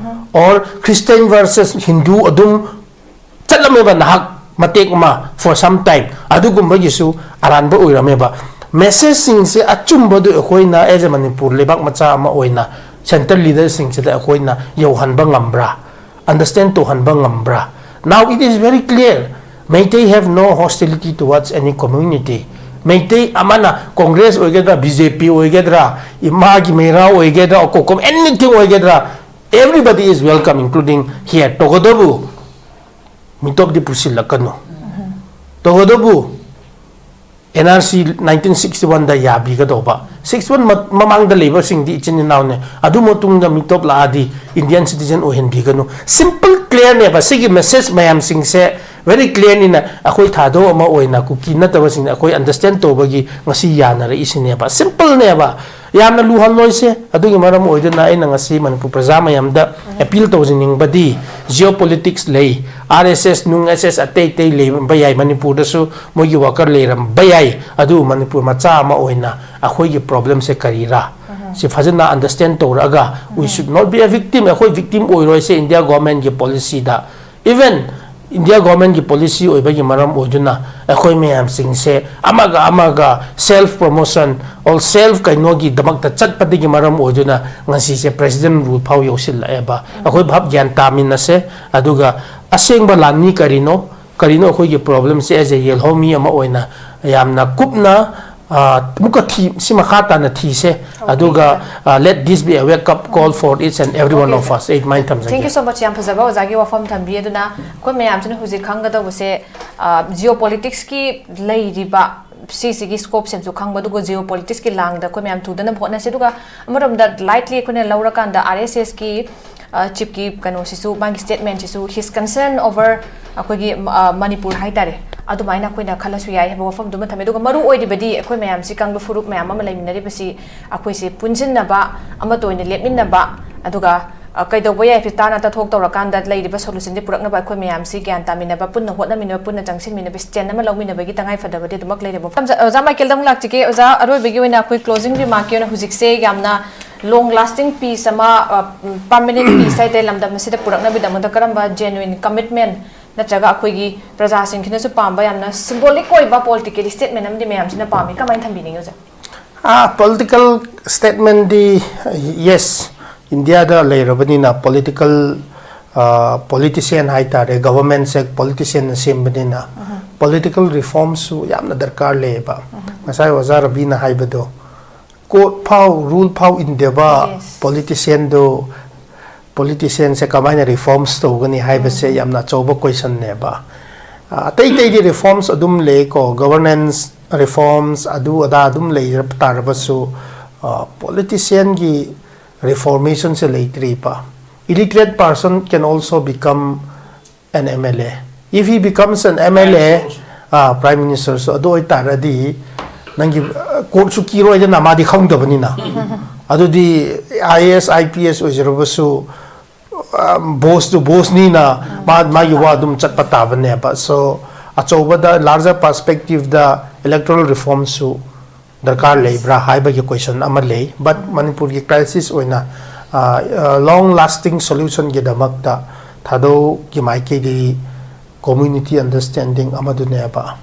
Or Christian versus Hindu ꯑꯗꯨꯝ ꯆꯠꯂꯝꯃꯦꯕ ꯅꯍꯥꯛ ꯃꯇꯦꯛ ꯑꯃ, for some time, ꯑꯗꯨꯒꯨꯝꯕꯒꯤꯁꯨ ꯑꯔꯥꯟꯕ ꯑꯣꯏꯔꯝꯃꯦꯕ꯫ ꯃꯦꯁꯦꯖꯁꯤꯡꯁꯦ ꯑꯆꯨꯝꯕꯗꯨ ꯑꯩꯈꯣꯏꯅ as a Manipur ꯂꯩꯕꯥꯛ ꯃꯆꯥ ꯑꯃ ꯑꯣꯏꯅ central leaderꯁꯤꯡꯁꯤꯗ ꯑꯩꯈꯣꯏꯅ ꯌꯧꯍꯟꯕ ꯉꯝꯕ꯭ꯔꯥ, understand ꯇꯧꯍꯟꯕ ꯉꯝꯕ꯭ꯔꯥ? Now it is very clear, Meitei have no hostility towards any community. Meitei ꯑꯃꯅ ꯀꯣꯡꯒ꯭ꯔꯦꯁ ꯑꯣꯏꯒꯗ꯭ꯔꯥ, ꯕꯤ ꯖꯦ ꯄꯤ ꯑꯣꯏꯒꯗ꯭ꯔꯥ, ꯏꯃꯥꯒꯤ ꯃꯩꯔꯥ ꯑꯣꯏꯒꯗ꯭ꯔꯥ, ꯀꯣꯀꯣꯝ, anything ꯑꯣꯏꯒꯗ꯭ꯔꯥ, everybody is welcome, including here. ꯇꯧꯒꯗꯕꯨ ꯃꯤꯇꯣꯞꯇꯤ ꯄꯨꯁꯤꯜꯂꯛꯀꯅꯨ꯫ ꯇꯧꯒꯗꯕꯨ N R C nineteen sixty oneꯗ ꯌꯥꯕꯤꯒꯗꯧꯕ, sixty one ꯃ-, ꯃꯃꯥꯡꯗ ꯂꯩꯕꯁꯤꯡꯗꯤ ꯏꯆꯤꯟ ꯏꯅꯥꯎꯅꯦ, ꯑꯗꯨ ꯃꯇꯨꯡꯗ ꯃꯤꯇꯣꯞ ꯂꯥꯛꯑꯗꯤ Indian citizen ꯑꯣꯏꯍꯟꯕꯤꯒꯅꯨ꯫ Simple, clearꯅꯦꯕ꯫ ꯁꯤꯒꯤ ꯃꯦꯁꯦꯖ ꯃꯌꯥꯝꯁꯤꯡꯁꯦ very clearꯅꯤꯅ ꯑꯩꯈꯣꯏ ꯊꯥꯗꯧ ꯑꯃ ꯑꯣꯏꯅ ꯀꯨꯀꯤ ꯅꯠꯇꯕꯁꯤꯡꯅ ꯑꯩꯈꯣꯏ understand ꯇꯧꯕꯒꯤ ꯉꯁꯤ ꯌꯥꯅꯔꯛꯏꯁꯤꯅꯦꯕ꯫ Simpleꯅꯦꯕ꯫ ꯌꯥꯝꯅ ꯂꯨꯍꯜꯂꯣꯏꯁꯦ꯫ ꯑꯗꯨꯒꯤ ꯃꯔꯝ ꯑꯣꯏꯗꯨꯅ ꯑꯩꯅ ꯉꯁꯤ ꯃꯅꯤꯄꯨꯔ ꯄ꯭ꯔꯖꯥ ꯃꯌꯥꯝꯗ appeal ꯇꯧꯖꯅꯤꯡꯕꯗꯤ, geopolitics ꯂꯩ, ꯑꯥꯔ ꯑꯦꯁ ꯑꯦꯁ ꯅꯨꯡ ꯑꯦꯁ ꯑꯦꯁ ꯑꯇꯩ ꯑꯇꯩ ꯂꯩꯔꯝꯕ ꯌꯥꯏ, ꯃꯅꯤꯄꯨꯔꯗꯁꯨ ꯃꯣꯏꯒꯤ worker ꯂꯩꯔꯝꯕ ꯌꯥꯏ, ꯑꯗꯨꯕꯨ ꯃꯅꯤꯄꯨꯔ ꯃꯆꯥ ꯑꯃ ꯑꯣꯏꯅ ꯑꯩꯈꯣꯏꯒꯤ problemꯁꯦ ꯀꯔꯤꯔꯥ? ꯁꯤ ꯐꯖꯅ understand ꯇꯧꯔꯛꯑꯒ, we should not be a victim, ꯑꯩꯈꯣꯏ victim ꯑꯣꯏꯔꯣꯏꯁꯦ ꯏꯟꯗꯤꯌꯥ ꯒꯣꯔꯃꯦꯟꯒꯤ ꯄꯣꯂꯤꯁꯤꯗ꯫ Even ꯏꯟꯗꯤꯌꯥ ꯒꯣꯔꯃꯦꯟꯒꯤ ꯄꯣꯂꯤꯁꯤ ꯑꯣꯏꯕꯒꯤ ꯃꯔꯝ ꯑꯣꯏꯗꯨꯅ ꯑꯩꯈꯣꯏ ꯃꯌꯥꯝꯁꯤꯡꯁꯦ ꯑꯃꯒ ꯑꯃꯒ self promotion or self ꯀꯩꯅꯣꯒꯤꯗꯃꯛꯇ ꯆꯠꯄꯗꯒꯤ ꯃꯔꯝ ꯑꯣꯏꯗꯨꯅ ꯉꯁꯤꯁꯦ president rule ꯐꯥꯎ ꯌꯧꯁꯤꯜꯂꯛꯑꯦꯕ꯫ ꯑꯩꯈꯣꯏ ꯚꯥꯞ ꯒ꯭ꯌꯥꯟ ꯇꯥꯃꯤꯟꯅꯁꯦ, ꯑꯗꯨꯒ ꯑꯁꯦꯡꯕ ꯂꯥꯟꯃꯤ ꯀꯔꯤꯅꯣ, ꯀꯔꯤꯅꯣ ꯑꯩꯈꯣꯏꯒꯤ problemꯁꯦ as a ꯌꯦꯜꯍꯧꯃꯤ ꯑꯃ ꯑꯣꯏꯅ ꯌꯥꯝꯅ ꯀꯨꯞꯅ, ꯑ, ꯑꯃꯨꯛꯀ ꯊꯤ-, ꯁꯤ ꯃꯈꯥ ꯇꯥꯅ ꯊꯤꯁꯦ꯫ Okay, ꯑꯗꯨꯒ, sir. ꯑ, let this be a wake up call for each and every one Okay, of sir. us꯫ ꯑꯩ ꯑꯗꯨꯃꯥꯏꯅ ꯊꯝꯖꯒꯦ꯫ Thank you so much꯫ ꯌꯥꯝ ꯐꯖꯕ ꯑꯣꯖꯥꯒꯤ ꯋꯥꯐꯝ ꯊꯝꯕꯤ꯫ ꯑꯗꯨꯅ ꯑꯩꯈꯣꯏ ꯃꯌꯥꯝꯁꯤꯅ ꯍꯧꯖꯤꯛ ꯈꯪꯒꯗꯧꯕꯁꯦ, ꯑ, geopoliticsꯀꯤ ꯂꯩꯔꯤꯕ ꯁꯤꯁꯤꯒꯤ scopeꯁꯤꯃꯁꯨ ꯈꯪꯕ, ꯑꯗꯨꯒ geopoliticsꯀꯤ ꯂꯥꯡꯗ ꯑꯩꯈꯣꯏ ꯃꯌꯥꯝ ꯊꯨꯗꯅꯕ ꯍꯣꯠꯅꯁꯤ꯫ ꯑꯗꯨꯒ ꯑꯃꯔꯣꯝꯗ lightly ꯑꯩꯈꯣꯏꯅ ꯂꯧꯔꯀꯥꯟꯗ ꯑꯥꯔ ꯑꯦꯁ ꯑꯦꯁꯀꯤ, ꯑ, chiefꯀꯤ ꯀꯩꯅꯣꯁꯤꯁꯨ, ꯃꯥꯒꯤ statementꯁꯤꯁꯨ, his concern over ꯑꯩꯈꯣꯏꯒꯤ, ꯑ, ꯃꯅꯤꯄꯨꯔ ꯍꯥꯏꯇꯥꯔꯦ, ꯑꯗꯨꯃꯥꯏꯅ ꯑꯩꯈꯣꯏꯅ ꯈꯜꯂꯁꯨ ꯌꯥꯏ ꯍꯥꯏꯕ ꯋꯥꯐꯝꯗꯨꯃ ꯊꯝꯃꯦ꯫ ꯑꯗꯨꯒ ꯃꯔꯨ ꯑꯣꯏꯔꯤꯕꯗꯤ ꯑꯩꯈꯣꯏ ꯃꯌꯥꯝꯁꯤ ꯀꯥꯡꯂꯨꯞ ꯐꯨꯔꯨꯞ ꯃꯌꯥꯝ ꯑꯃ ꯂꯩꯃꯤꯟꯅꯔꯤꯕꯁꯤ, ꯑꯩꯈꯣꯏꯁꯤ ꯄꯨꯟꯁꯤꯟꯅꯕ, ꯑꯃꯠꯇ ꯑꯣꯏꯅ ꯂꯦꯞꯃꯤꯟꯅꯕ, ꯑꯗꯨꯒ, ꯑ, ꯀꯩꯗꯧꯕ ꯌꯥꯏ, ꯇꯥꯅ ꯇꯥꯊꯣꯛ ꯇꯧꯔꯀꯥꯟꯗ ꯂꯩꯔꯤꯕ solutionꯁꯤ ꯄꯨꯔꯛꯅꯕ ꯑꯩꯈꯣꯏ ꯃꯌꯥꯝꯁꯤ ꯒ꯭ꯌꯥꯟ ꯇꯥꯃꯤꯟꯅꯕ, ꯄꯨꯟꯅ ꯍꯣꯠꯅꯃꯤꯟꯅꯕ, ꯄꯨꯟꯅ ꯆꯪꯁꯤꯟꯃꯤꯟꯅꯕ, stand ꯑꯃ ꯂꯧꯃꯤꯟꯅꯕꯒꯤ ꯇꯉꯥꯏ ꯐꯗꯕꯗꯤ ꯑꯗꯨꯃꯛ ꯂꯩꯔꯦꯕ꯫ ꯑꯣꯖꯥ, ꯑꯣꯖꯥ ꯃꯥꯏꯀꯦꯜꯗ ꯑꯃꯨꯛ ꯂꯥꯛꯆꯒꯦ꯫ ꯑꯣꯖꯥ, ꯑꯔꯣꯏꯕꯒꯤ ꯑꯣꯏꯅ ꯑꯩꯈꯣꯏ closing remarkꯀꯤ ꯑꯣꯏꯅ ꯍꯧꯖꯤꯛꯁꯦ ꯌꯥꯝꯅ long lasting peace ꯑꯃ, ꯑ, permanent peace ꯍꯥꯏꯇꯥꯔꯦ, ꯂꯝꯗꯝ ꯑꯁꯤꯗ ꯄꯨꯔꯛꯅꯕꯒꯤꯗꯃꯛꯇ ꯀꯔꯝꯕ genuine commitment ꯅꯠꯇ꯭ꯔꯒ ꯑꯩꯈꯣꯏꯒꯤ ꯄ꯭ꯔꯖꯥꯁꯤꯡꯁꯤꯅꯁꯨ ꯄꯥꯝꯕ ꯌꯥꯝꯅ symbolic ꯑꯣꯏꯕ political statement ꯑꯃꯗꯤ ꯃꯌꯥꯝꯁꯤꯅ ꯄꯥꯝꯃꯤ, ꯀꯃꯥꯏꯅ ꯊꯝꯕꯤꯅꯤꯡꯉꯤ ꯑꯣꯖꯥ? ꯑꯥ ꯄꯣꯂꯤꯇꯤꯀꯦꯜ ꯁ꯭ꯇꯦꯠꯃꯦꯟꯗꯤ, ꯌꯦꯁ, ꯏꯟꯗꯤꯌꯥꯗ ꯂꯩꯔꯕꯅꯤꯅ ꯄꯣꯂꯤꯇꯤꯀꯦꯜ ꯄꯣꯂꯤꯇꯤꯁꯤꯌꯥꯟ ꯍꯥꯏꯇꯥꯔꯦ, ꯒꯕꯔꯃꯦꯟꯁꯦ ꯄꯣꯂꯤꯇꯤꯁꯤꯌꯥꯟꯅ ꯁꯦꯝꯕꯅꯤꯅ ꯄꯣꯂꯤꯇꯤꯀꯦꯜ ꯔꯤꯐꯣꯔꯝꯁꯨ ꯌꯥꯝꯅ ꯗꯔꯀꯥꯔ ꯂꯩꯌꯦꯕ꯫ ꯉꯁꯥꯏ ꯑꯣꯖꯥ ꯔꯕꯤꯅ ꯍꯥꯏꯕꯗꯣ, ꯀꯣꯔꯠ ꯐꯥꯎ, ꯔꯨꯜ ꯐꯥꯎ ꯏꯟꯗꯕ Yes. ꯄꯣꯂꯤꯇꯤꯁꯤꯌꯥꯟꯗꯨ, ꯄꯣꯂꯤꯇꯤꯁꯤꯌꯥꯟꯁꯦ ꯀꯃꯥꯏꯅ ꯔꯤꯐꯣꯔꯝꯁ ꯇꯧꯒꯅꯤ ꯍꯥꯏꯕꯁꯦ ꯌꯥꯝꯅ ꯑꯆꯧꯕ ꯀꯣꯏꯁꯟꯅꯦꯕ꯫ ꯑꯇꯩ ꯑꯇꯩꯗꯤ ꯔꯤꯐꯣꯔꯝꯁ ꯑꯗꯨꯝ ꯂꯩꯀꯣ, ꯒꯕꯔꯅꯦꯟꯁ ꯔꯤꯐꯣꯔꯝꯁ ꯑꯗꯨ ꯑꯗꯥ ꯑꯗꯨꯝ ꯂꯩꯔꯕ ꯇꯥꯔꯕꯁꯨ, ꯄꯣꯂꯤꯇꯤꯁꯤꯌꯥꯟꯒꯤ ꯔꯤꯐꯣꯔꯃꯦꯁꯟꯁꯦ ꯂꯩꯇ꯭ꯔꯤꯕ꯫ Illiterate person can also become an M L A. If he becomes an M L A, Prime Minister ꯁꯨ, ꯑꯗꯨ ꯑꯣꯏꯇꯥꯔꯗꯤ ꯅꯪꯒꯤ ꯀꯣꯔꯠꯁꯨ ꯀꯤꯔꯣꯏꯗꯅ, ꯃꯥꯗꯤ ꯈꯪꯗꯕꯅꯤꯅ꯫ ꯑꯗꯨꯗꯤ I A S, I P S ꯑꯣꯏꯖꯔꯕꯁꯨ, ꯕꯣꯁꯇꯨ ꯕꯣꯁꯅꯤꯅ ꯃꯥ ꯃꯥꯒꯤ ꯋꯥ ꯑꯗꯨꯝ ꯆꯠꯄ ꯇꯥꯕꯅꯦꯕ꯫ So ꯑꯆꯧꯕꯗ, ꯂꯥꯔꯖꯔ ꯄꯔꯁꯄꯦꯛꯇꯤꯚꯗ ꯏꯂꯦꯛꯇꯣꯔꯦꯜ ꯔꯤꯐꯣꯔꯝꯁꯨ ꯗꯔꯀꯥꯔ ꯂꯩꯕ꯭ꯔꯥ ꯍꯥꯏꯕꯒꯤ ꯀꯣꯏꯁꯟ ꯑꯃ ꯂꯩ꯫ ꯕꯠ ꯃꯅꯤꯄꯨꯔꯒꯤ ꯀ꯭ꯔꯥꯏꯁꯤꯁ ꯑꯣꯏꯅ ꯂꯣꯡ ꯂꯥꯁꯇꯤꯡ ꯁꯣꯂꯨꯁꯟꯒꯤꯗꯃꯛꯇ ꯊꯥꯗꯧꯒꯤ ꯃꯥꯏꯀꯩꯗꯒꯤ ꯀꯝꯃ꯭ꯌꯨꯅꯤꯇꯤ ꯑꯟꯗꯔꯁ꯭ꯇꯦꯟꯗꯤꯡ ꯑꯃꯗꯨꯅꯦꯕ꯫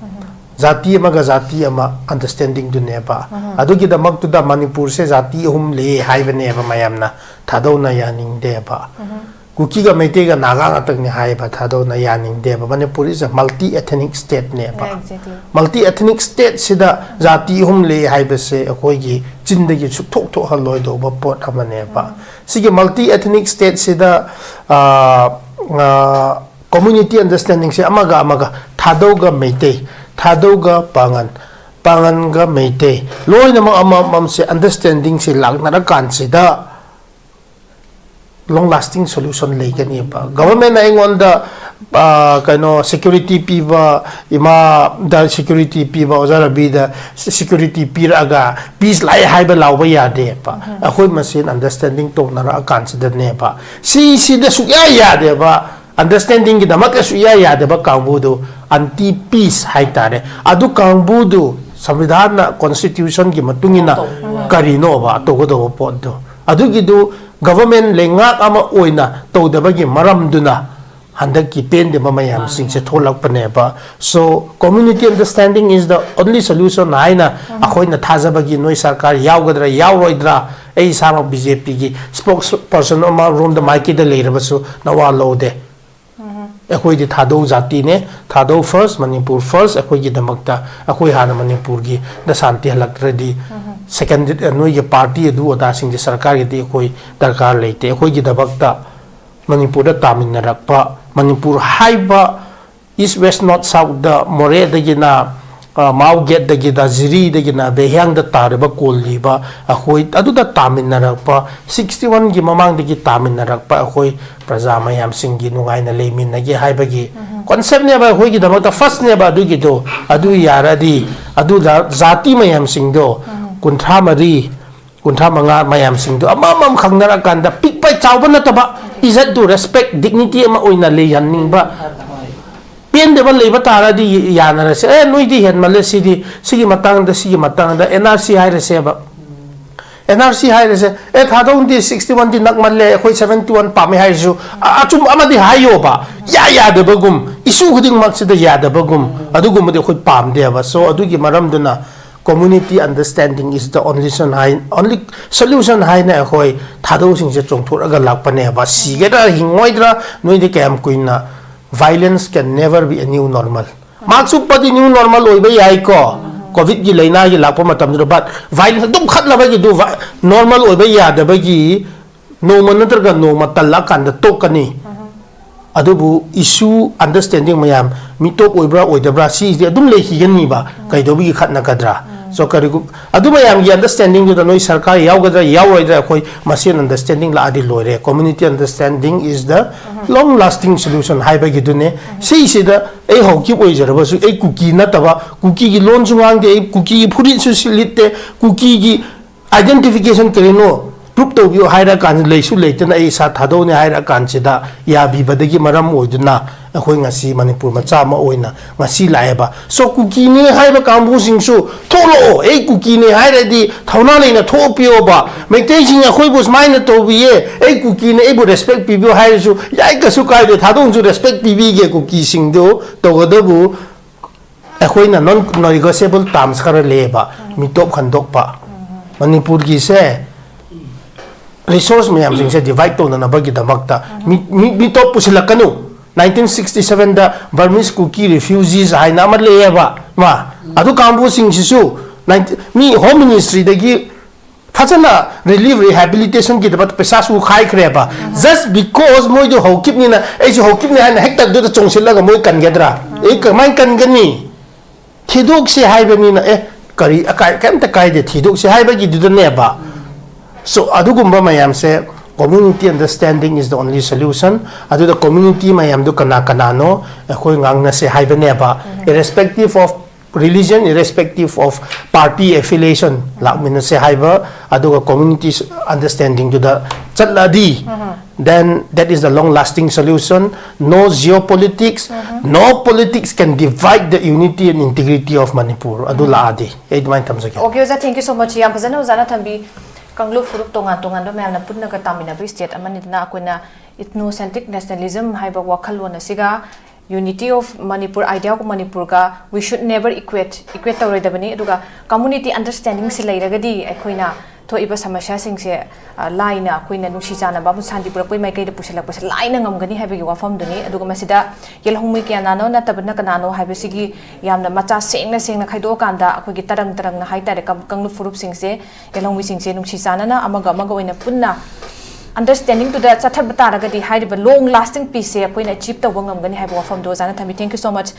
ꯖꯥꯇꯤ ꯑꯃꯒ ꯖꯥꯇꯤ ꯑꯃ ꯑꯟꯗꯔꯁ꯭ꯇꯦꯟꯗꯤꯡꯗꯨꯅꯦꯕ꯫ ꯑꯗꯨꯒꯤꯗꯃꯛꯇꯨꯗ ꯃꯅꯤꯄꯨꯔꯁꯦ ꯖꯥꯇꯤ ꯑꯍꯨꯝ ꯂꯩ ꯍꯥꯏꯕꯅꯦꯕ ꯃꯌꯥꯝꯅ꯫ ꯊꯥꯗꯧꯅ ꯌꯥꯅꯤꯡꯗꯦꯕ꯫ ꯀꯨꯀꯤꯒ ꯃꯩꯇꯩꯒ ꯅꯥꯒꯥ ꯉꯥꯛꯇꯪꯅꯤ ꯍꯥꯏꯕ ꯊꯥꯗꯧꯅ ꯌꯥꯅꯤꯡꯗꯦꯕ꯫ Manipur is a multi ethnic stateꯅꯦꯕ꯫ Exactly. Multi ethnic stateꯁꯤꯗ ꯖꯥꯇꯤ ꯑꯍꯨꯝ ꯂꯩ ꯍꯥꯏꯕꯁꯦ ꯑꯩꯈꯣꯏꯒꯤ ꯆꯤꯟꯗꯒꯤ ꯁꯨꯛꯊꯣꯛ ꯊꯣꯛꯍꯜꯂꯣꯏꯗꯧꯕ ꯄꯣꯠ ꯑꯃꯅꯦꯕ꯫ ꯁꯤꯒꯤ multi ethnic stateꯁꯤꯗ community understandingꯁꯦ ꯑꯃꯒ ꯑꯃꯒ, ꯊꯥꯗꯧꯒ ꯃꯩꯇꯩ, ꯊꯥꯗꯧꯒ ꯄꯥꯉꯟ, ꯄꯥꯉꯟꯒ ꯃꯩꯇꯩ, ꯂꯣꯏꯅꯃꯛ ꯑꯃꯃꯝꯁꯦ understandingꯁꯦ ꯂꯥꯛꯅꯔꯀꯥꯟꯁꯤꯗ long lasting solution ꯂꯩꯒꯅꯦꯕ꯫ ꯒꯚꯔꯟꯃꯦꯟꯅ ꯑꯩꯉꯣꯟꯗ ꯀꯩꯅꯣ ꯁꯦꯀ꯭ꯌꯨꯔꯤꯇꯤ ꯄꯤꯕ, ꯏꯃꯥꯗ ꯁꯦꯀ꯭ꯌꯨꯔꯤꯇꯤ ꯄꯤꯕ, ꯑꯣꯖꯥ ꯔꯕꯤꯗ ꯁꯦꯀ꯭ꯌꯨꯔꯤꯇꯤ ꯄꯤꯔꯛꯑꯒ ꯄꯤꯁ ꯂꯥꯛꯑꯦ ꯍꯥꯏꯕ ꯂꯥꯎꯕ ꯌꯥꯗꯦꯕ꯫ ꯑꯩꯈꯣꯏ ꯃꯁꯦꯟ ꯑꯟꯗꯔꯁ꯭ꯇꯦꯟꯗꯤꯡ ꯇꯧꯅꯔꯛꯑꯀꯥꯟꯁꯤꯗꯅꯦꯕ꯫ ꯁꯤꯁꯤꯗ ꯁꯨꯛꯌꯥ ꯌꯥꯗꯦꯕ꯫ ꯑꯟꯗꯔꯁ꯭ꯇꯦꯟꯗꯤꯡꯒꯤꯗꯃꯛꯇ ꯁꯨꯛꯌꯥ ꯌꯥꯗꯕ ꯀꯥꯡꯕꯨꯗꯨ ꯑꯟꯇꯤ ꯄꯤꯁ ꯍꯥꯏꯇꯥꯔꯦ꯫ ꯑꯗꯨ ꯀꯥꯡꯕꯨꯗꯨ ꯁꯪꯕꯤꯙꯥꯟꯅ, ꯀꯣꯟꯁꯇꯤꯇ꯭ꯌꯨꯁꯟꯒꯤ ꯃꯇꯨꯡ ꯏꯟꯅ ꯀꯔꯤꯅꯣꯕ ꯇꯧꯒꯗꯧꯕ ꯄꯣꯠꯇꯣ? ꯑꯗꯨꯒꯤꯗꯨ ꯒꯚꯔꯟꯃꯦꯟ ꯂꯩꯉꯥꯛ ꯑꯃ ꯑꯣꯏꯅ ꯇꯧꯗꯕꯒꯤ ꯃꯔꯝꯗꯨꯅ ꯍꯟꯗꯛꯀꯤ ꯄꯦꯟꯗꯕ ꯃꯌꯥꯝꯁꯤꯡꯁꯦ ꯊꯣꯛꯂꯛꯄꯅꯦꯕ꯫ So community understanding is the only solution ꯍꯥꯏꯅ ꯑꯩꯈꯣꯏꯅ ꯊꯥꯖꯕꯒꯤ, ꯅꯣꯏ ꯁꯔꯀꯥꯔ ꯌꯥꯎꯒꯗ꯭ꯔꯥ ꯌꯥꯎꯔꯣꯏꯗ꯭ꯔꯥ, ꯑꯩ ꯏꯁꯥꯃꯛ ꯕꯤ ꯖꯦ ꯄꯤꯒꯤ ꯁ꯭ꯄꯣꯛꯁ ꯄꯔꯁꯟ ꯑꯃꯔꯣꯝꯗ ꯃꯥꯏꯀꯩꯗ ꯂꯩꯔꯕꯁꯨ ꯅꯋꯥ ꯂꯧꯗꯦ꯫ ꯑꯩꯈꯣꯏꯗꯤ ꯊꯥꯗꯧ ꯖꯥꯇꯤꯅꯦ, ꯊꯥꯗꯧ ꯐꯥꯔꯁ, ꯃꯅꯤꯄꯨꯔ ꯐꯥꯔꯁ꯫ ꯑꯩꯈꯣꯏꯒꯤꯗꯃꯛꯇ ꯑꯩꯈꯣꯏ ꯍꯥꯟꯅ ꯃꯅꯤꯄꯨꯔꯒꯤ ꯗ ꯁꯥꯟꯇꯤ ꯍꯜꯂꯛꯇ꯭ꯔꯗꯤ ꯁꯦꯀꯦꯟ, ꯅꯣꯏꯒꯤ ꯄꯥꯔꯇꯤ ꯑꯗꯨ ꯑꯗꯥꯁꯤꯡꯒꯤ ꯁꯔꯀꯥꯔꯒꯤꯗꯤ ꯑꯩꯈꯣꯏ ꯗꯔꯀꯥꯔ ꯂꯩꯇꯦ꯫ ꯑꯩꯈꯣꯏꯒꯤꯗꯃꯛꯇ ꯃꯅꯤꯄꯨꯔꯗ ꯇꯥꯃꯤꯟꯅꯔꯛꯄ, ꯃꯅꯤꯄꯨꯔ ꯍꯥꯏꯕ ꯏꯁ ꯋꯦꯁ ꯅꯣꯔꯠ ꯁꯥꯎꯠꯇ ꯃꯣꯔꯦꯗꯒꯤꯅ, ꯑ, ꯃꯥꯎ ꯒꯦꯠꯇꯒꯤꯅ, ꯖꯤꯔꯤꯗꯒꯤꯅ ꯕꯦꯍꯤꯌꯥꯡꯗ ꯇꯥꯔꯤꯕ ꯀꯣꯜꯂꯤꯕ ꯑꯩꯈꯣꯏ ꯑꯗꯨꯗ ꯇꯥꯃꯤꯟꯅꯔꯛꯄ, ꯁꯤꯛꯁꯇꯤ ꯋꯥꯟꯒꯤ ꯃꯃꯥꯡꯗꯒꯤ ꯇꯥꯃꯤꯟꯅꯔꯛꯄ ꯑꯩꯈꯣꯏ ꯄ꯭ꯔꯖꯥ ꯃꯌꯥꯝꯁꯤꯡꯒꯤ ꯅꯨꯡꯉꯥꯏꯅ ꯂꯩꯃꯤꯟꯅꯒꯦ ꯍꯥꯏꯕꯒꯤ ꯀꯣꯟꯁꯦꯞꯅꯦꯕ ꯑꯩꯈꯣꯏꯒꯤꯗꯃꯛꯇ, ꯐꯥꯔꯁꯅꯦꯕ ꯑꯗꯨꯒꯤꯗꯣ꯫ ꯑꯗꯨ ꯌꯥꯔꯗꯤ ꯑꯗꯨꯗ ꯖꯥꯇꯤ ꯃꯌꯥꯝꯁꯤꯡꯗꯣ, ꯀꯨꯟꯊ꯭ꯔꯥ ꯃꯔꯤ, ꯀꯨꯟꯊ꯭ꯔꯥ ꯃꯉꯥ ꯃꯌꯥꯝꯁꯤꯡꯗꯣ ꯑꯃꯃꯝ ꯈꯪꯅꯔꯀꯥꯟꯗ, ꯄꯤꯛꯄ ꯆꯥꯎꯕ ꯅꯠꯇꯕ, ꯏꯖꯠꯇꯨ, ꯔꯦꯁꯄꯦꯛ, ꯗꯤꯒꯅꯤꯇꯤ ꯑꯃ ꯑꯣꯏꯅ ꯂꯩꯍꯟꯅꯤꯡꯕ, ꯄꯦꯟꯗꯕ ꯂꯩꯕ ꯇꯥꯔꯗꯤ ꯌꯥꯅꯔꯁꯦ꯫ "ꯑꯦ, ꯅꯣꯏꯗꯤ ꯍꯦꯟꯃꯜꯂꯦ ꯁꯤꯗꯤ, ꯁꯤꯒꯤ ꯃꯇꯥꯡꯗ, ꯁꯤꯒꯤ ꯃꯇꯥꯡꯗ ꯑꯦꯟ ꯑꯥꯔ ꯁꯤ ꯍꯥꯏꯔꯁꯦꯕ꯫ ꯑꯦꯟ ꯑꯥꯔ ꯁꯤ ꯍꯥꯏꯔꯁꯦ, ꯑꯦ, ꯊꯥꯗꯧꯗꯤ ꯁꯤꯛꯁꯇꯤ ꯋꯥꯟꯗꯤ ꯅꯛꯃꯜꯂꯦ, ꯑꯩꯈꯣꯏ ꯁꯕꯦꯟꯇꯤ ꯋꯥꯟ ꯄꯥꯝꯃꯦ" ꯍꯥꯏꯔꯁꯨ, ꯑ-, ꯑꯆꯨꯝꯕ ꯑꯃꯗꯤ ꯍꯥꯏꯌꯣꯕ꯫ ꯌꯥ ꯌꯥꯗꯕꯒꯨꯝ, ꯏꯁꯨ ꯈꯨꯗꯤꯡꯃꯛꯁꯤꯗ ꯌꯥꯗꯕꯒꯨꯝ, ꯑꯗꯨꯒꯨꯝꯕꯗꯤ ꯑꯩꯈꯣꯏ ꯄꯥꯝꯗꯦꯕ꯫ So, ꯑꯗꯨꯒꯤ ꯃꯔꯝꯗꯨꯅ community understanding is the only solution high-, only solution ꯍꯥꯏꯅ ꯑꯩꯈꯣꯏ ꯊꯥꯗꯧꯁꯤꯡꯁꯦ ꯆꯣꯡꯊꯣꯛꯑꯒ ꯂꯥꯛꯄꯅꯦꯕ꯫ ꯁꯤꯒꯗ꯭ꯔꯥ ꯍꯤꯡꯉꯣꯏꯗ꯭ꯔꯥ, ꯅꯣꯏꯗꯤ ꯀꯌꯥꯝ ꯀꯨꯏꯅ, violence can never be a new normal꯫ Marks ꯎꯞꯄꯗꯤ new normal ꯑꯣꯏꯕ ꯌꯥꯏꯀꯣ, ꯀꯣꯚꯤꯗꯀꯤ ꯂꯥꯏꯅꯥꯒꯤ ꯂꯥꯛꯄ ꯃꯇꯝꯗꯨꯗ, but violence ꯑꯗꯨꯝ ꯈꯠꯅꯕꯒꯤꯗꯨ ꯚ-, normal ꯑꯣꯏꯕ ꯌꯥꯗꯕꯒꯤ ꯅꯣꯡꯃ ꯅꯠꯇ꯭ꯔꯒ ꯅꯣꯡꯃ ꯇꯜꯂꯛꯑꯀꯥꯟꯗ ꯇꯣꯛꯀꯅꯤ꯫ ꯑꯗꯨꯕꯨ ꯏꯁꯨ, ꯑꯟꯗꯔꯁꯇꯦꯟꯗꯤꯡ ꯃꯌꯥꯝ, ꯃꯤꯇꯣꯞ ꯑꯣꯏꯕ꯭ꯔꯥ ꯑꯣꯏꯗꯕ꯭ꯔꯥ, ꯁꯤꯁꯤꯗꯤ ꯑꯗꯨꯝ ꯂꯩꯈꯤꯒꯅꯤꯕ, ꯀꯩꯗꯧꯕꯒꯤ ꯈꯠꯅꯒꯗ꯭ꯔꯥ? So, ꯀꯔꯤꯒꯨꯝ-, ꯑꯗꯨ ꯃꯌꯥꯝꯒꯤ ꯑꯟꯗꯔꯁꯇꯦꯟꯗꯤꯡꯗꯨꯗ ꯅꯣꯏ ꯁꯔꯀꯥꯔ ꯌꯥꯎꯒꯗ꯭ꯔꯥ ꯌꯥꯎꯔꯣꯏꯗ꯭ꯔꯥ, ꯑꯩꯈꯣꯏ ꯃꯁꯦꯟ ꯑꯟꯗꯔꯁꯇꯦꯟꯗꯤꯡ ꯂꯥꯛꯑꯗꯤ ꯂꯣꯏꯔꯦ꯫ Community understanding is the long lasting solution ꯍꯥꯏꯕꯒꯤꯗꯨꯅꯦ꯫ ꯁꯤꯁꯤꯗ ꯑꯩ ꯍꯧꯈꯤꯕ ꯑꯣꯏꯖꯔꯕꯁꯨ, ꯑꯩ ꯀꯨꯀꯤ ꯅꯠꯇꯕ, ꯀꯨꯀꯤꯒꯤ ꯂꯣꯟꯁꯨ ꯉꯥꯡꯗꯦ, ꯑꯩ ꯀꯨꯀꯤꯒꯤ ꯐꯨꯔꯤꯠꯁꯨ ꯁꯤ-, ꯂꯤꯠꯇꯦ, ꯀꯨꯀꯤꯒꯤ identification ꯀꯔꯤꯅꯣ prove ꯇꯧꯕꯤꯌꯨ ꯍꯥꯏꯔꯀꯥꯟꯗ, ꯂꯩꯁꯨ ꯂꯩꯇꯅ ꯑꯩ ꯏꯁꯥ ꯊꯥꯗꯧꯅꯤ ꯍꯥꯏꯔꯀꯥꯟꯁꯤꯗ ꯌꯥꯕꯤꯕꯗꯒꯤ ꯃꯔꯝ ꯑꯣꯏꯗꯨꯅ ꯑꯩꯈꯣꯏ ꯉꯁꯤ ꯃꯅꯤꯄꯨꯔ ꯃꯆꯥ ꯑꯃ ꯑꯣꯏꯅ ꯉꯁꯤ ꯂꯥꯛꯑꯦꯕ꯫ So ꯀꯨꯀꯤꯅꯤ ꯍꯥꯏꯕ ꯀꯥꯡꯕꯨꯁꯤꯡꯁꯨ ꯊꯣꯛꯂꯛꯑꯣ, ꯑꯩ ꯀꯨꯀꯤꯅꯤ ꯍꯥꯏꯔꯗꯤ ꯊꯧꯅꯥ ꯂꯩꯅ ꯊꯣꯛꯄꯤꯌꯣꯕ꯫ ꯃꯩꯇꯩꯁꯤꯡ ꯑꯩꯈꯣꯏꯕꯨ ꯁꯨꯃꯥꯏꯅ ꯇꯧꯕꯤꯌꯦ, ꯑꯩ ꯀꯨꯀꯤꯅꯤ, ꯑꯩꯕꯨ respect ꯄꯤꯕꯤꯌꯣ ꯍꯥꯏꯔꯁꯨ ꯌꯥꯏ, ꯀꯩꯁꯨ ꯀꯥꯏꯗꯦ, ꯊꯥꯗꯣꯛꯁꯨ respect ꯄꯤꯕꯤꯒꯦ ꯀꯨꯀꯤꯁꯤꯡꯗꯨ꯫ ꯇꯧꯒꯗꯕꯨ ꯑꯩꯈꯣꯏꯅ non negotiable terms ꯈꯔ ꯂꯩꯌꯦꯕ꯫ ꯃꯤꯇꯣꯞ ꯈꯟꯗꯣꯛꯄ, ꯃꯅꯤꯄꯨꯔꯒꯤꯁꯦ resource ꯃꯌꯥꯝꯁꯤꯡꯁꯦ divide ꯇꯧꯅꯅꯕꯒꯤꯗꯃꯛꯇ ꯃꯤ ꯃꯤ ꯃꯤꯇꯣꯞ ꯄꯨꯁꯤꯜꯂꯛꯀꯅꯨ꯫ Nineteen sixty sevenꯗ Burmese Kuki refugees ꯍꯥꯏꯅ ꯑꯃ ꯂꯩꯌꯦꯕ꯫ ꯃꯥ ꯑꯗꯨ ꯀꯥꯡꯕꯨꯁꯤꯡꯁꯤꯁꯨ ninety ꯃꯤ Home Ministryꯗꯒꯤ ꯐꯖꯅ relief rehabilitationꯒꯤꯗꯃꯛꯇ ꯄꯩꯁꯥꯁꯨ ꯈꯥꯏꯈ꯭ꯔꯦꯕ꯫ Just because ꯃꯣꯏꯗꯣ ꯍꯧꯈꯤꯕꯅꯤꯅ ꯑꯩꯁꯨ ꯍꯧꯈꯤꯕꯅꯤ ꯍꯥꯏꯅ ꯍꯦꯛꯇ ꯑꯗꯨꯗ ꯆꯣꯡꯁꯤꯜꯂꯒ ꯃꯣꯏ ꯀꯟꯒꯗ꯭ꯔꯥ? ꯑꯦ, ꯀꯃꯥꯏꯅ ꯀꯟꯒꯅꯤ? ꯊꯤꯗꯣꯛꯁꯦ ꯍꯥꯏꯕꯅꯤꯅ, ꯑꯦ, ꯀꯔꯤ ꯑꯀꯥꯏ ꯀꯩꯝꯇ ꯀꯥꯏꯗꯦ, ꯊꯤꯗꯣꯛꯁꯦ ꯍꯥꯏꯕꯒꯤꯗꯨꯗꯅꯦꯕ꯫ So ꯑꯗꯨꯒꯨꯝꯕ ꯃꯌꯥꯝꯁꯦ, community understanding is the only solution꯫ ꯑꯗꯨꯗ community ꯃꯌꯥꯝꯗꯨ ꯀꯅꯥ ꯀꯅꯥꯅꯣ ꯑꯩꯈꯣꯏ ꯉꯥꯡꯅꯁꯦ ꯍꯥꯏꯕꯅꯦꯕ꯫ Irrespective of religion, irrespective of party affiliation, ꯂꯥꯛꯃꯤꯟꯅꯁꯦ ꯍꯥꯏꯕ, ꯑꯗꯨꯒ community understandingꯗꯨꯗ ꯆꯠꯂꯗꯤ, then that is the long lasting solution. No geopolitics, no politics can divide the unity and integrity of Manipur. ꯑꯗꯨ ꯂꯥꯛꯑꯗꯤ ꯑꯩ ꯑꯗꯨꯃꯥꯏꯅ ꯊꯝꯖꯒꯦ꯫ Okay ꯑꯣꯖꯥ, thank you so much꯫ ꯌꯥꯝ ꯐꯖꯅ ꯑꯣꯖꯥꯅ ꯊꯝꯕꯤ꯫ ꯀꯥꯡꯂꯨꯞ ꯐꯨꯔꯨꯞ ꯇꯣꯉꯥꯟ ꯇꯣꯉꯥꯟꯕ ꯃꯌꯥꯝꯅ ꯄꯨꯟꯅꯒ ꯇꯥꯃꯤꯟꯅꯕ state ꯑꯃꯅꯤꯗꯅ ꯑꯩꯈꯣꯏꯅ ethnocentric nationalism ꯍꯥꯏꯕ ꯋꯥꯈꯜꯂꯣꯟ ꯑꯁꯤꯒ unity of Manipur, idea of Manipurꯒ we should never equate, equate ꯇꯧꯔꯣꯏꯗꯕꯅꯤ꯫ ꯑꯗꯨꯒ community understandingꯁꯤ ꯂꯩꯔꯒꯗꯤ ꯑꯩꯈꯣꯏꯅ ꯊꯣꯛꯏꯕ ꯁꯃꯁ꯭ꯌꯥꯁꯤꯡꯁꯦ ꯂꯥꯏꯅ ꯑꯩꯈꯣꯏꯅ ꯅꯨꯡꯁꯤ ꯆꯥꯟꯅꯕ ꯑꯃꯁꯨꯡ ꯁꯥꯟꯇꯤ ꯄꯨꯔꯛꯄꯒꯤ ꯃꯥꯏꯀꯩꯗ ꯄꯨꯁꯤꯜꯂꯛꯄꯁꯦ ꯂꯥꯏꯅ ꯉꯝꯒꯅꯤ ꯍꯥꯏꯕꯒꯤ ꯋꯥꯐꯝꯗꯨꯅꯤ꯫ ꯑꯗꯨꯒ ꯃꯁꯤꯗ ꯌꯦꯜꯍꯧꯃꯤ ꯀꯌꯥꯅꯥꯅꯣ ꯅꯠꯇꯕꯅ ꯀꯅꯥꯅꯣ ꯍꯥꯏꯕꯁꯤꯒꯤ ꯌꯥꯝꯅ ꯃꯆꯥ ꯁꯦꯡꯅ ꯁꯦꯡꯅ ꯈꯥꯏꯗꯣꯛꯑꯀꯥꯟꯗ ꯑꯩꯈꯣꯏꯒꯤ ꯇꯔꯪ ꯇꯔꯪꯅ ꯍꯥꯏꯇꯥꯔꯦ ꯀꯥꯡꯂꯨꯞ ꯐꯨꯔꯨꯞꯁꯤꯡꯁꯦ, ꯌꯦꯜꯍꯧꯃꯤꯁꯤꯡꯁꯦ ꯅꯨꯡꯁꯤ ꯆꯥꯟꯅꯅ ꯑꯃꯒ ꯑꯃꯒ ꯑꯣꯏꯅ ꯄꯨꯟꯅ understandingꯗꯨꯗ ꯆꯠꯊꯕ ꯇꯥꯔꯒꯗꯤ ꯍꯥꯏꯔꯤꯕ long lasting peaceꯁꯦ ꯑꯩꯈꯣꯏꯅ achieve ꯇꯧꯕ ꯉꯝꯒꯅꯤ ꯍꯥꯏꯕ ꯋꯥꯐꯝꯗꯣ ꯑꯣꯖꯥꯅ ꯊꯝꯕꯤ꯫ Thank you so much꯫